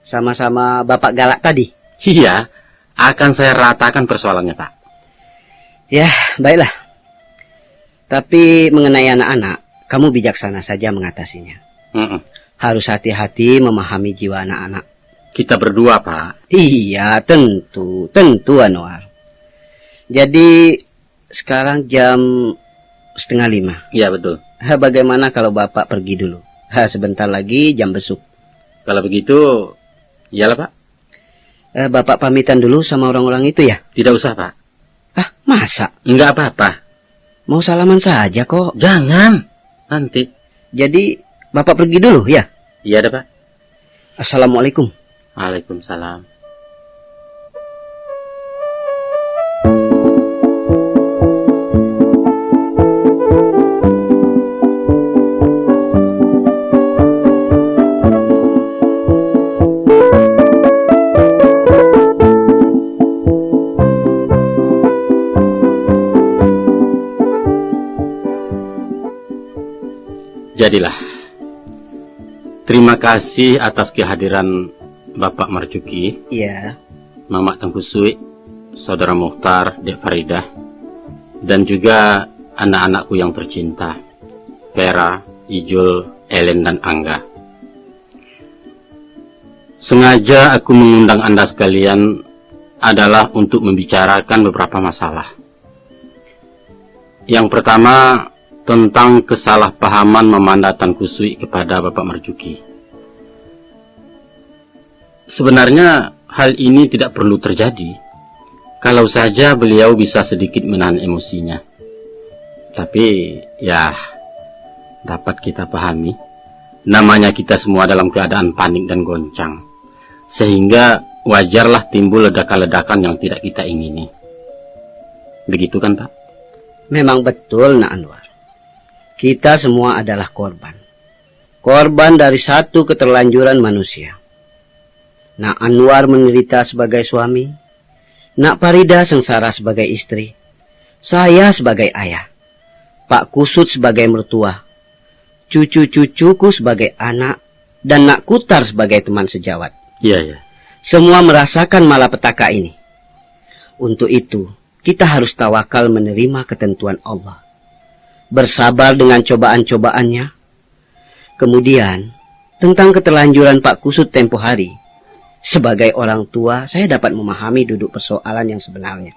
Sama-sama Bapak galak tadi? Iya, akan saya ratakan persoalannya, Pak. Ya, baiklah. Tapi mengenai anak-anak, kamu bijaksana saja mengatasinya. Mm-mm. Harus hati-hati memahami jiwa anak-anak. Kita berdua, Pak. Iya, tentu. Tentu, Anwar. Jadi, sekarang jam setengah lima. Iya, betul. Ha, bagaimana kalau Bapak pergi dulu? Ha, sebentar lagi jam besuk. Kalau begitu, iyalah, Pak. Eh, Bapak pamitan dulu sama orang-orang itu, ya? Tidak usah, Pak. Ah, masa? Enggak apa-apa. Mau salaman saja kok. Jangan. Nanti. Jadi, Bapak pergi dulu, ya? Iya dah, Pak. Assalamualaikum. Waalaikumsalam. Jadilah. Terima kasih atas kehadiran Bapak Marjuki, iya, Mamak Tangkusuik, Saudara Mukhtar, Dek Faridah, dan juga anak-anakku yang tercinta, Vera, Ijul, Ellen, dan Angga. Sengaja aku mengundang Anda sekalian adalah untuk membicarakan beberapa masalah. Yang pertama, tentang kesalahpahaman Mamanda Tangkusuik kepada Bapak Marjuki. Sebenarnya, hal ini tidak perlu terjadi, kalau saja beliau bisa sedikit menahan emosinya. Tapi, ya, dapat kita pahami, namanya kita semua dalam keadaan panik dan goncang, sehingga wajarlah timbul ledakan-ledakan yang tidak kita ingini. Begitu kan, Pak? Memang betul, Nak Anwar. Kita semua adalah korban. Korban dari satu keterlanjuran manusia. Nak Anwar menderita sebagai suami, Nak Parida sengsara sebagai istri, saya sebagai ayah, Pak Kusut sebagai mertua, cucu-cucuku sebagai anak, dan Nak Kutar sebagai teman sejawat. Iya, iya. Semua merasakan malapetaka ini. Untuk itu, kita harus tawakal menerima ketentuan Allah. Bersabar dengan cobaan-cobaannya. Kemudian, tentang keterlanjuran Pak Kusut tempo hari, sebagai orang tua, saya dapat memahami duduk persoalan yang sebenarnya.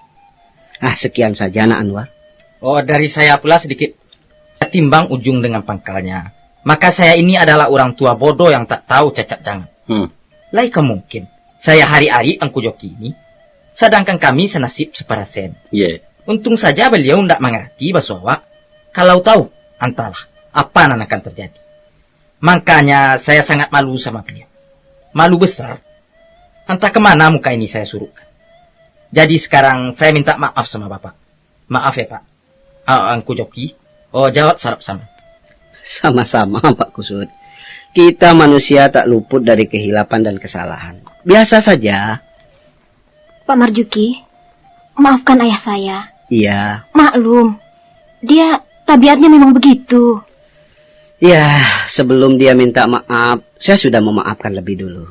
Ah, sekian saja, Nak Anwar. Oh, dari saya pula sedikit. Timbang ujung dengan pangkalnya, maka saya ini adalah orang tua bodoh yang tak tahu cacat dangan. Hmm. Lai ka mungkin, saya hari-hari angku jo kini, Sadangkan kami sanasib saparasen. Ye. Untung saja baliau ndak mangarati baso awak. Kalau tahu, antahlah apa nan akan terjadi. Makanya saya sangat malu sama beliau. Malu besar. Antah kemana muka ini saya surukkan. Jadi sekarang saya minta maaf sama Bapak. Maaf ya, Pak. Ah, Angku Joki. Oh, jawab sarap sama. Sama-sama, Pak Kusut. Kita manusia tak luput dari kehilapan dan kesalahan. Biasa saja. Pak Marjuki, maafkan ayah saya. Iya. Maklum, dia tabiatnya memang begitu. Ya, sebelum dia minta maaf, saya sudah memaafkan lebih dulu.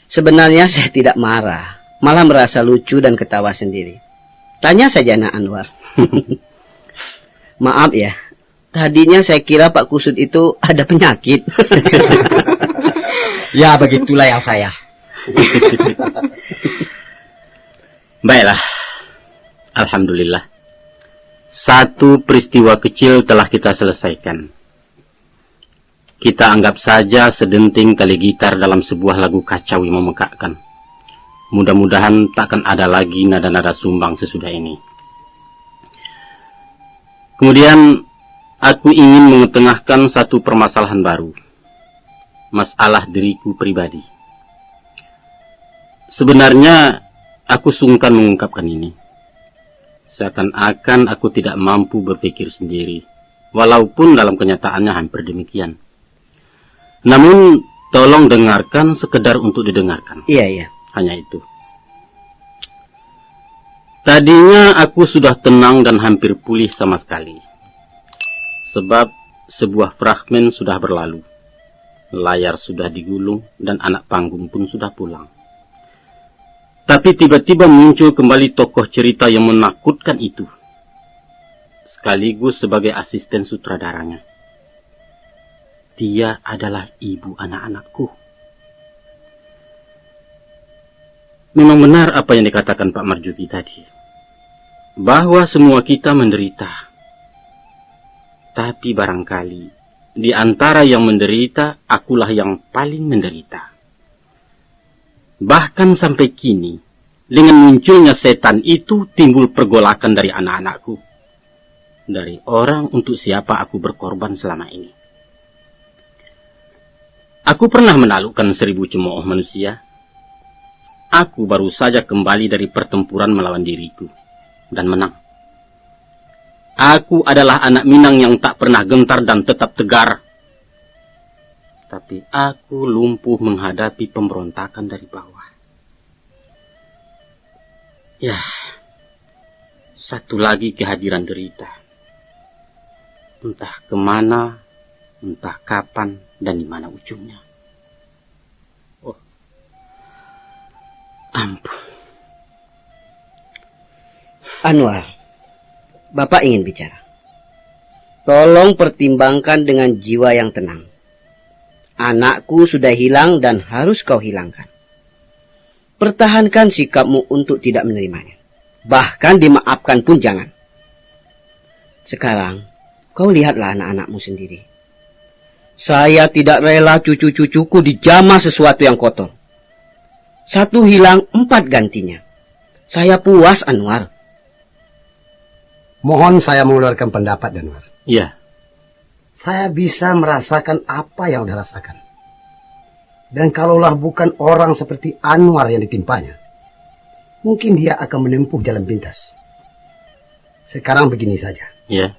Sebenarnya saya tidak marah, malah merasa lucu dan ketawa sendiri. Tanya saja anak Anwar. Maaf ya, tadinya saya kira Pak Kusut itu ada penyakit. Ya, begitulah yang saya. Baiklah. Alhamdulillah. Satu peristiwa kecil telah kita selesaikan. Kita anggap saja sedenting tali gitar dalam sebuah lagu kacau yang memekakkan. Mudah-mudahan takkan ada lagi nada-nada sumbang sesudah ini. Kemudian, aku ingin mengetengahkan satu permasalahan baru. Masalah diriku pribadi. Sebenarnya, aku sungkan mengungkapkan ini. Seakan-akan aku tidak mampu berpikir sendiri, walaupun dalam kenyataannya hampir demikian. Namun, tolong dengarkan sekedar untuk didengarkan. Iya, iya. Hanya itu. Tadinya aku sudah tenang dan hampir pulih sama sekali. Sebab sebuah fragmen sudah berlalu. Layar sudah digulung dan anak panggung pun sudah pulang. Tapi tiba-tiba muncul kembali tokoh cerita yang menakutkan itu. Sekaligus sebagai asisten sutradaranya. Dia adalah ibu anak-anakku. Memang benar apa yang dikatakan Pak Marjuki tadi, bahwa semua kita menderita. Tapi barangkali, di antara yang menderita, akulah yang paling menderita. Bahkan sampai kini, dengan munculnya setan itu timbul pergolakan dari anak-anakku, dari orang untuk siapa aku berkorban selama ini. Aku pernah menaklukkan seribu cemooh manusia. Aku baru saja kembali dari pertempuran melawan diriku, dan menang. Aku adalah anak Minang yang tak pernah gentar dan tetap tegar. Tapi aku lumpuh menghadapi pemberontakan dari bawah. Yah, satu lagi kehadiran derita. Entah kemana, entah kapan, dan di mana ujungnya. Oh, ampun. Anwar, Bapak ingin bicara. Tolong pertimbangkan dengan jiwa yang tenang. Anakku sudah hilang dan harus kau hilangkan. Pertahankan sikapmu untuk tidak menerimanya. Bahkan dimaafkan pun jangan. Sekarang, kau lihatlah anak-anakmu sendiri. Saya tidak rela cucu-cucuku dijamah sesuatu yang kotor. Satu hilang, empat gantinya. Saya puas, Anwar. Mohon saya mengeluarkan pendapat, Anwar. Iya. Saya bisa merasakan apa yang udah rasakan. Dan kalaulah bukan orang seperti Anwar yang ditimpanya, mungkin dia akan menempuh jalan pintas. Sekarang begini saja. Iya.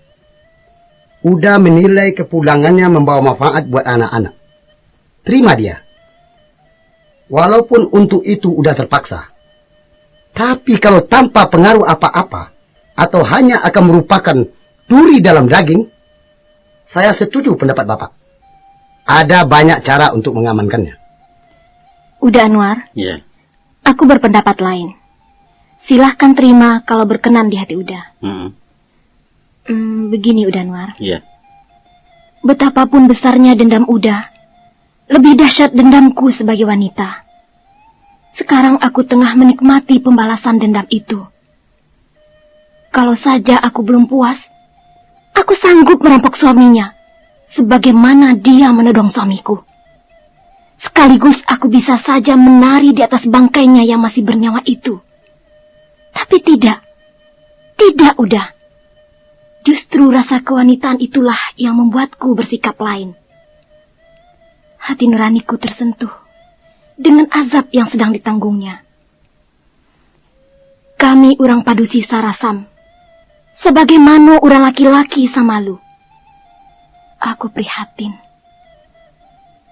Uda menilai kepulangannya membawa manfaat buat anak-anak. Terima dia. Walaupun untuk itu Uda terpaksa. Tapi kalau tanpa pengaruh apa-apa, atau hanya akan merupakan duri dalam daging, saya setuju pendapat Bapak. Ada banyak cara untuk mengamankannya. Uda Anwar, iya. Aku berpendapat lain. Silahkan terima kalau berkenan di hati Uda. Mm-mm. Hmm, begini, Uda Anwar. Iya. Betapapun besarnya dendam Uda, lebih dahsyat dendamku sebagai wanita. Sekarang aku tengah menikmati pembalasan dendam itu. Kalau saja aku belum puas, aku sanggup merampok suaminya, sebagaimana dia menodong suamiku. Sekaligus aku bisa saja menari di atas bangkainya yang masih bernyawa itu. Tapi tidak. Tidak, Uda. Justru rasa kewanitaan itulah yang membuatku bersikap lain. Hati nuraniku tersentuh dengan azab yang sedang ditanggungnya. Kami urang padusi sarasam, sabagaimano urang laki-laki samalu. Aku prihatin.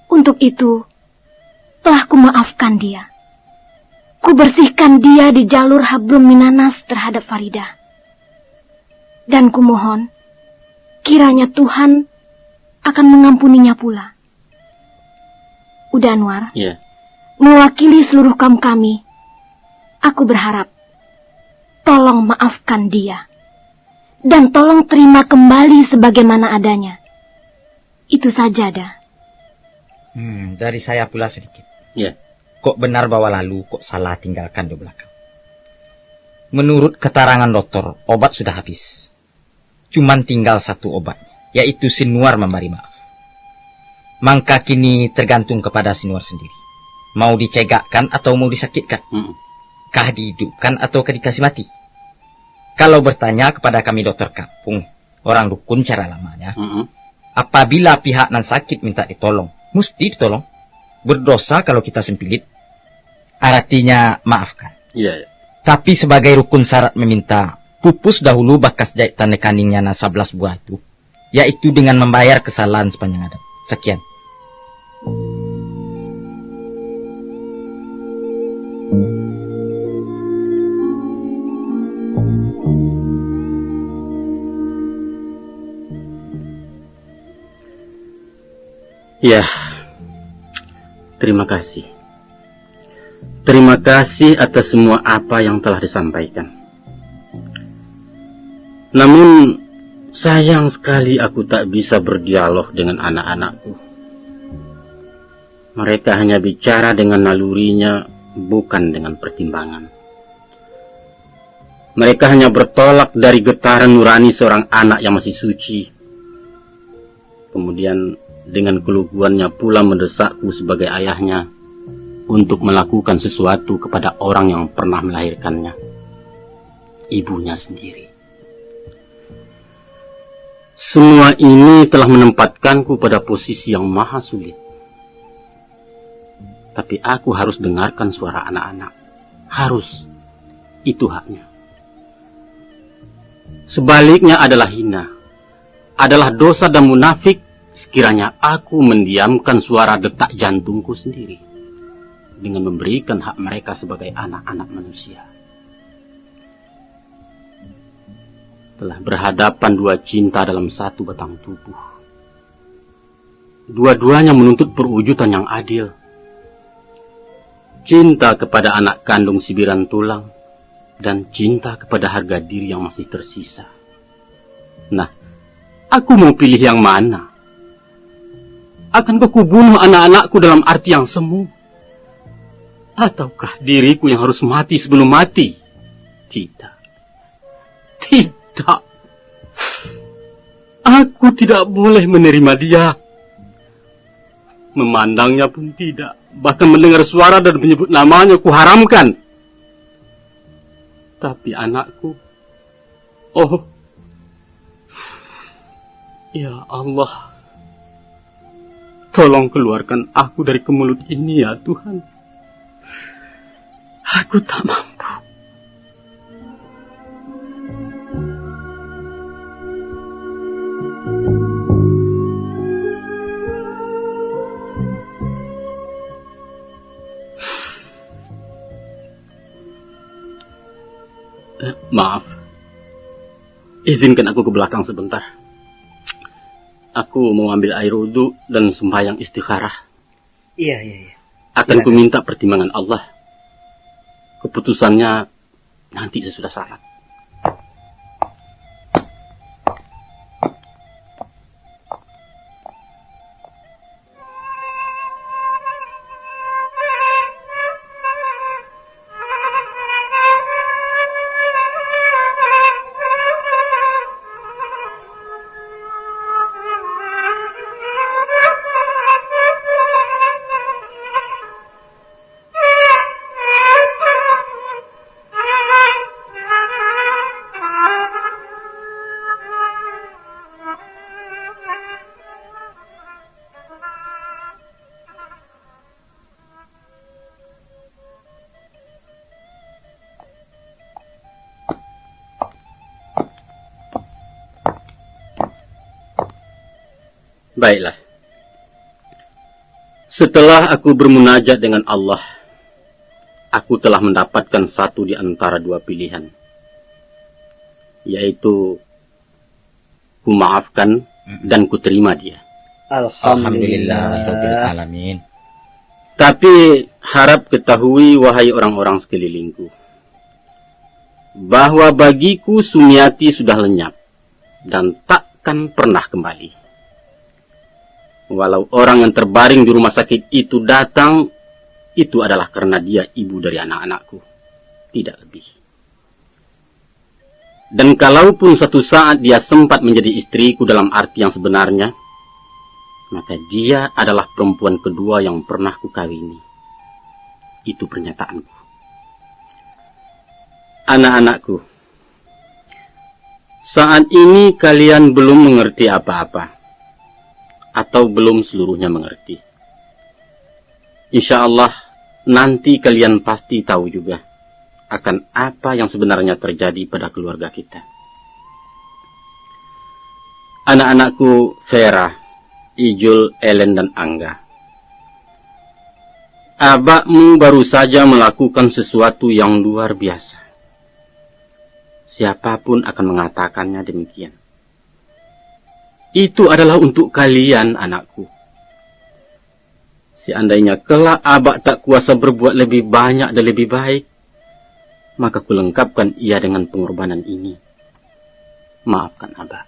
Untuk itu, telah kumaafkan dia. Kubersihkan dia di jalur hablum minanas terhadap Farida. Dan kumohon, kiranya Tuhan akan mengampuninya pula. Uda Anwar, Iya. mewakili seluruh kaum kami, aku berharap, tolong maafkan dia. Dan tolong terima kembali sebagaimana adanya. Itu saja, Da. Hmm, dari saya pula sedikit. Iya. Kok benar bawa lalu, kok salah tinggalkan di belakang. Menurut keterangan dokter, obat sudah habis. Cuman tinggal satu obatnya, yaitu Sinuar membari maaf. Mangka kini tergantung kepada Sinuar sendiri. Mau dicegakkan atau mau disakitkan? Mm-mm. Kah dihidupkan atau kah dikasih mati? Kalau bertanya kepada kami dokter kampung, orang dukun cara lamanya, Mm-mm. apabila pihak nan sakit minta ditolong, mesti ditolong. Berdosa kalau kita sempilit. Artinya, maafkan. Iya, iya. Tapi sebagai rukun syarat meminta, pupus dahulu bakas jahit tanda kaningnya nan sabelas buah itu, yaitu dengan membayar kesalahan sepanjang adat. Sekian. Ya, terima kasih. Terima kasih atas semua apa yang telah disampaikan. Namun, sayang sekali aku tak bisa berdialog dengan anak-anakku. Mereka hanya bicara dengan nalurinya, bukan dengan pertimbangan. Mereka hanya bertolak dari getaran nurani seorang anak yang masih suci. Kemudian, dengan keluguannya pula mendesakku sebagai ayahnya untuk melakukan sesuatu kepada orang yang pernah melahirkannya, ibunya sendiri. Semua ini telah menempatkanku pada posisi yang maha sulit. Tapi aku harus dengarkan suara anak-anak. Harus. Itu haknya. Sebaliknya adalah hina, adalah dosa dan munafik sekiranya aku mendiamkan suara detak jantungku sendiri dengan memberikan hak mereka sebagai anak-anak manusia. Telah berhadapan dua cinta dalam satu batang tubuh. Dua-duanya menuntut perwujudan yang adil. Cinta kepada anak kandung sibiran tulang, dan cinta kepada harga diri yang masih tersisa. Nah, aku mau pilih yang mana? Akankah kubunuh anak-anakku dalam arti yang semu? Ataukah diriku yang harus mati sebelum mati? Tidak. Tidak. Aku tidak boleh menerima dia. Memandangnya pun tidak. Bahkan mendengar suara dan menyebut namanya kuharamkan. Tapi anakku, oh, ya Allah, tolong keluarkan aku dari kemelut ini, ya Tuhan. Aku tak mampu. Eh, maaf. Izinkan aku ke belakang sebentar. Aku mau ambil air wudhu dan sembahyang istikharah. Iya, iya, iya. Akan Silakan. kuminta pertimbangan Allah. Keputusannya nanti sesudah salat. Baiklah. Setelah aku bermunajat dengan Allah, aku telah mendapatkan satu di antara dua pilihan, yaitu kumaafkan Mm-mm. dan kuterima dia. Alhamdulillah. Alhamdulillah, Rabbil Alamin. Tapi harap ketahui, wahai orang-orang sekelilingku, bahwa bagiku Sumiati sudah lenyap dan takkan pernah kembali. Walau orang yang terbaring di rumah sakit itu datang, itu adalah karena dia ibu dari anak-anakku, tidak lebih. Dan kalaupun satu saat dia sempat menjadi istriku dalam arti yang sebenarnya, maka dia adalah perempuan kedua yang pernah kukawini. Itu pernyataanku. Anak-anakku, saat ini kalian belum mengerti apa-apa, atau belum seluruhnya mengerti. Insya Allah, nanti kalian pasti tahu juga akan apa yang sebenarnya terjadi pada keluarga kita. Anak-anakku Vera, Ijul, Ellen, dan Angga, abakmu baru saja melakukan sesuatu yang luar biasa. Siapapun akan mengatakannya demikian. Itu adalah untuk kalian, anakku. Seandainya kelak abak tak kuasa berbuat lebih banyak dan lebih baik, maka kulengkapkan ia dengan pengorbanan ini. Maafkan abak.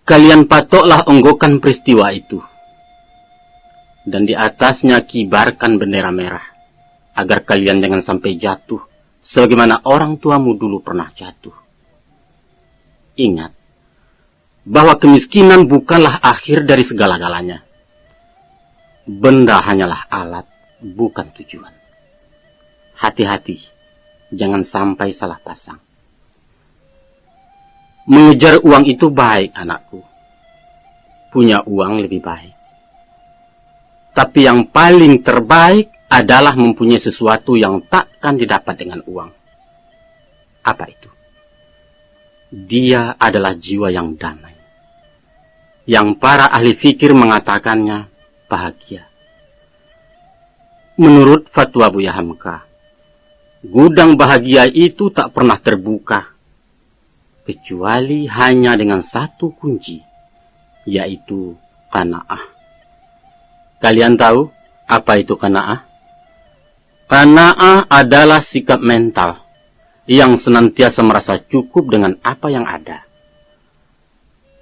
Kalian patoklah onggokan peristiwa itu, dan di atasnya kibarkan bendera merah, agar kalian jangan sampai jatuh, sebagaimana orang tuamu dulu pernah jatuh. Ingat, bahwa kemiskinan bukanlah akhir dari segala-galanya. Benda hanyalah alat, bukan tujuan. Hati-hati, jangan sampai salah pasang. Mengejar uang itu baik, anakku. Punya uang lebih baik. Tapi yang paling terbaik adalah mempunyai sesuatu yang takkan didapat dengan uang. Apa itu? Dia adalah jiwa yang damai, yang para ahli fikir mengatakannya bahagia. Menurut fatwa Buya Hamka, gudang bahagia itu tak pernah terbuka, kecuali hanya dengan satu kunci, yaitu qanaah. Kalian tahu apa itu qanaah? Qanaah adalah sikap mental yang senantiasa merasa cukup dengan apa yang ada.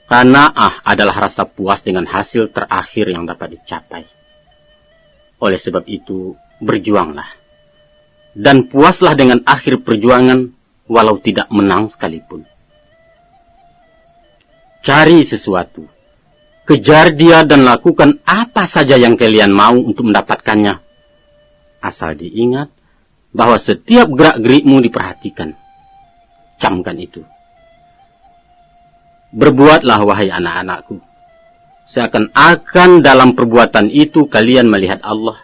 Qanaah adalah rasa puas dengan hasil terakhir yang dapat dicapai. Oleh sebab itu, berjuanglah. Dan puaslah dengan akhir perjuangan, walau tidak menang sekalipun. Cari sesuatu. Kejar dia dan lakukan apa saja yang kalian mau untuk mendapatkannya. Asal diingat bahwa setiap gerak-gerikmu diperhatikan. Camkan itu. Berbuatlah, wahai anak-anakku, seakan-akan dalam perbuatan itu kalian melihat Allah.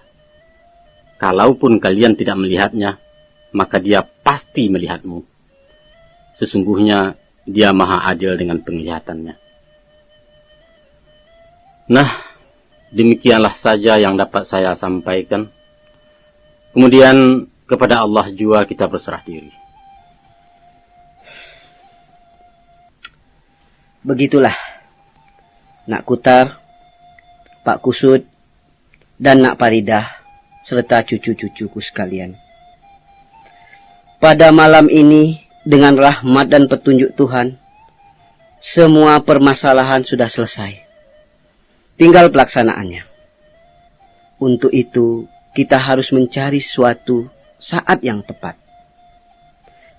Kalaupun kalian tidak melihat-Nya, maka Dia pasti melihatmu. Sesungguhnya Dia Maha Adil dengan penglihatan-Nya. Nah, demikianlah saja yang dapat saya sampaikan. Kemudian, kepada Allah jua kita berserah diri. Begitulah, Nak Kutar, Pak Kusut, dan Nak Paridah, serta cucu-cucuku sekalian. Pada malam ini, dengan rahmat dan petunjuk Tuhan, semua permasalahan sudah selesai. Tinggal pelaksanaannya. Untuk itu, kita harus mencari suatu saat yang tepat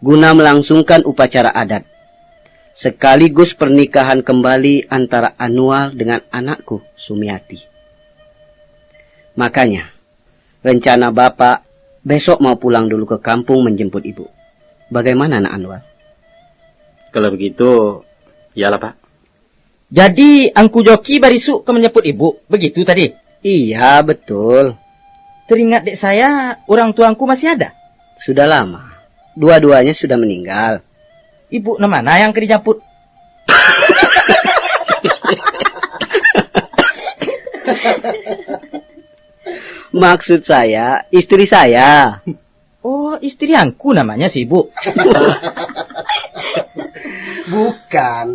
guna melangsungkan upacara adat, sekaligus pernikahan kembali antara Anwar dengan anakku, Sumiati. Makanya, rencana Bapak besok mau pulang dulu ke kampung menjemput Ibu. Bagaimana, Nak Anwar? Kalau begitu, iyalah, Pak. Jadi, Angku Joki barisuk ka manjemput Ibu, begitu tadi? Iya, betul. Teringat dek saya, orang tua Angku masih ada? Sudah lama. Dua-duanya sudah meninggal. Ibu nan mana yang ka dijemput? Maksud saya, istri saya. Oh, istri angku namanya si ibu? Bukan.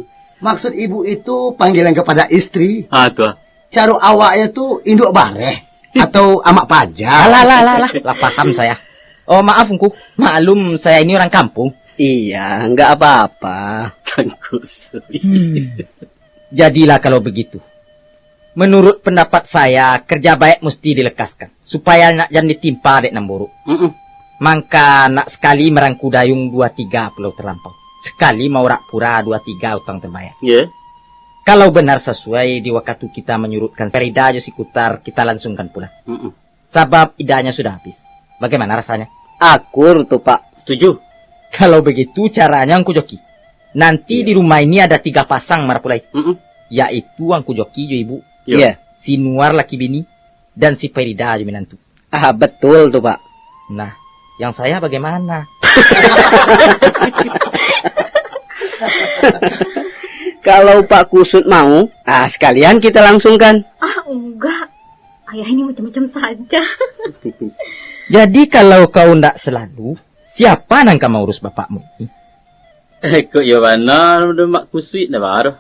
Maksud ibu itu panggilan kepada istri. Ah, tu ah. Caro awaknya tu induak bareh atau amak paja. Alah, alah, alah, alah. Lah paham saya. Oh, maaf, Ungku. Maklum, saya ini orang kampung. Iya, nggak apa-apa. Tangkusui. Hmm. Jadilah kalau begitu. Menurut pendapat saya, kerja baik mesti dilekaskan, supaya nak jan ditimpa dek nan buruk. Mm-mm. Mangka nak sakali marangku dayung dua tiga pulau talampau, sakali maurak pura dua tiga utang tabayar. Ye. Kalau benar sasuai di wakatu kita manyurutkan Farida jo si Kutar, kita langsungkan pulang. Mm-mm. Sabab idahnya sudah habis. Bagaimana rasanya? Akur tu, Pak. Setuju. Kalau begitu caranya, Angku Joki. Nanti Iya. di rumah ini ada tiga pasang marapulai. Mm-mm. Yaitu Angku Joki jo ibu. Iya. Iya. Si Nuar laki bini, dan si Farida jo minantu. Ah, betul tu, Pak. Nah, yang saya bagaimana? Kalau Pak Kusut mau, ah, sekalian kita langsungkan. Ah, enggak. Ayah ini macam-macam saja. Jadi kalau kau ndak selalu, siapa nan ka maurus bapakmu ini? Eh, kok iyo bana, udah Mak Kusuik dah baru.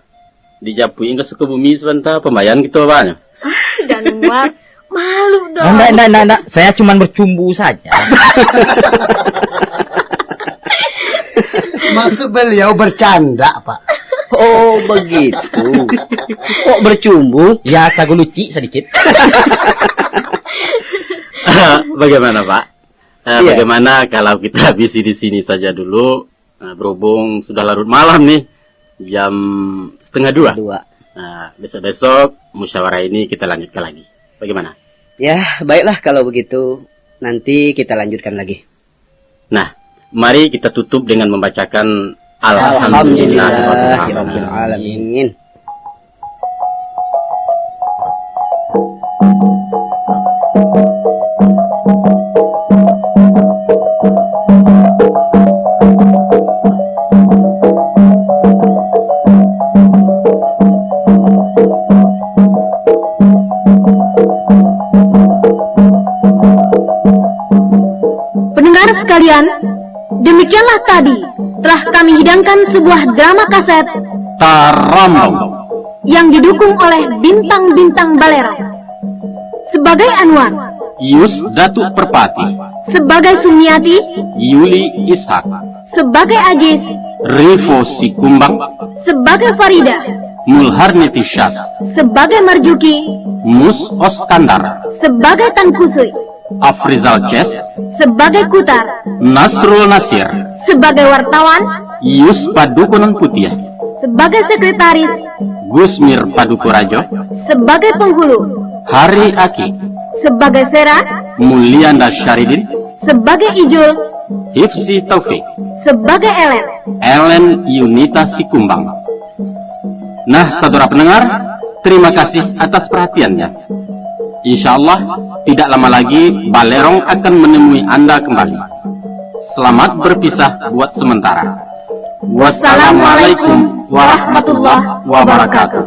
Dijapuik ka Sukabumi sabanta, pambayaran kito banyak. Ah, Januar, malu dong. Oh, ndak, ndak, ndak, ndak. Saya cuman bercumbu saja. Maksud beliau bercanda, Pak. Oh, begitu. Kok bercumbu? Ya, sagulucik sedikit. Bagaimana, Pak? Eh, Iya. bagaimana kalau kita habisi di sini saja dulu? Nah, berhubung sudah larut malam nih, jam setengah dua. Dua. Nah, besok-besok musyawarah ini kita lanjutkan lagi. Bagaimana? Ya, baiklah kalau begitu. Nanti kita lanjutkan lagi. Nah, mari kita tutup dengan membacakan Alhamdulillahirabbil alamin. Alhamdulillahirabbil alamin. Pendengar sekalian, demikianlah tadi telah kami hidangkan sebuah drama kaset Tarambau yang didukung oleh bintang-bintang Balerong. Sebagai Anwar, Yus Datuk Perpati. Sebagai Sumiati, Yuli Ishak. Sebagai Ajis, Rivo Sikumbang. Sebagai Farida, Mulharni Tisyas. Sebagai Marjuki, Mus Oskandar. Sebagai Tan Kusui, Afrizal Ces. Sebagai Kutar, Nasrul Nasir. Sebagai wartawan, Yus Padukunan Putiah. Sebagai sekretaris, Gusmir Paduku Rajo. Sebagai penghulu, Hari Aki. Sebagai Sera, Mulianda Syaridin. Sebagai Ijul, Hifzi Taufik. Sebagai Elen, Elen Yunita Sikumbang. Nah, saudara pendengar, terima kasih atas perhatiannya. Insya Allah, tidak lama lagi Balerong akan menemui Anda kembali. Selamat berpisah buat sementara. Wassalamualaikum warahmatullahi wabarakatuh.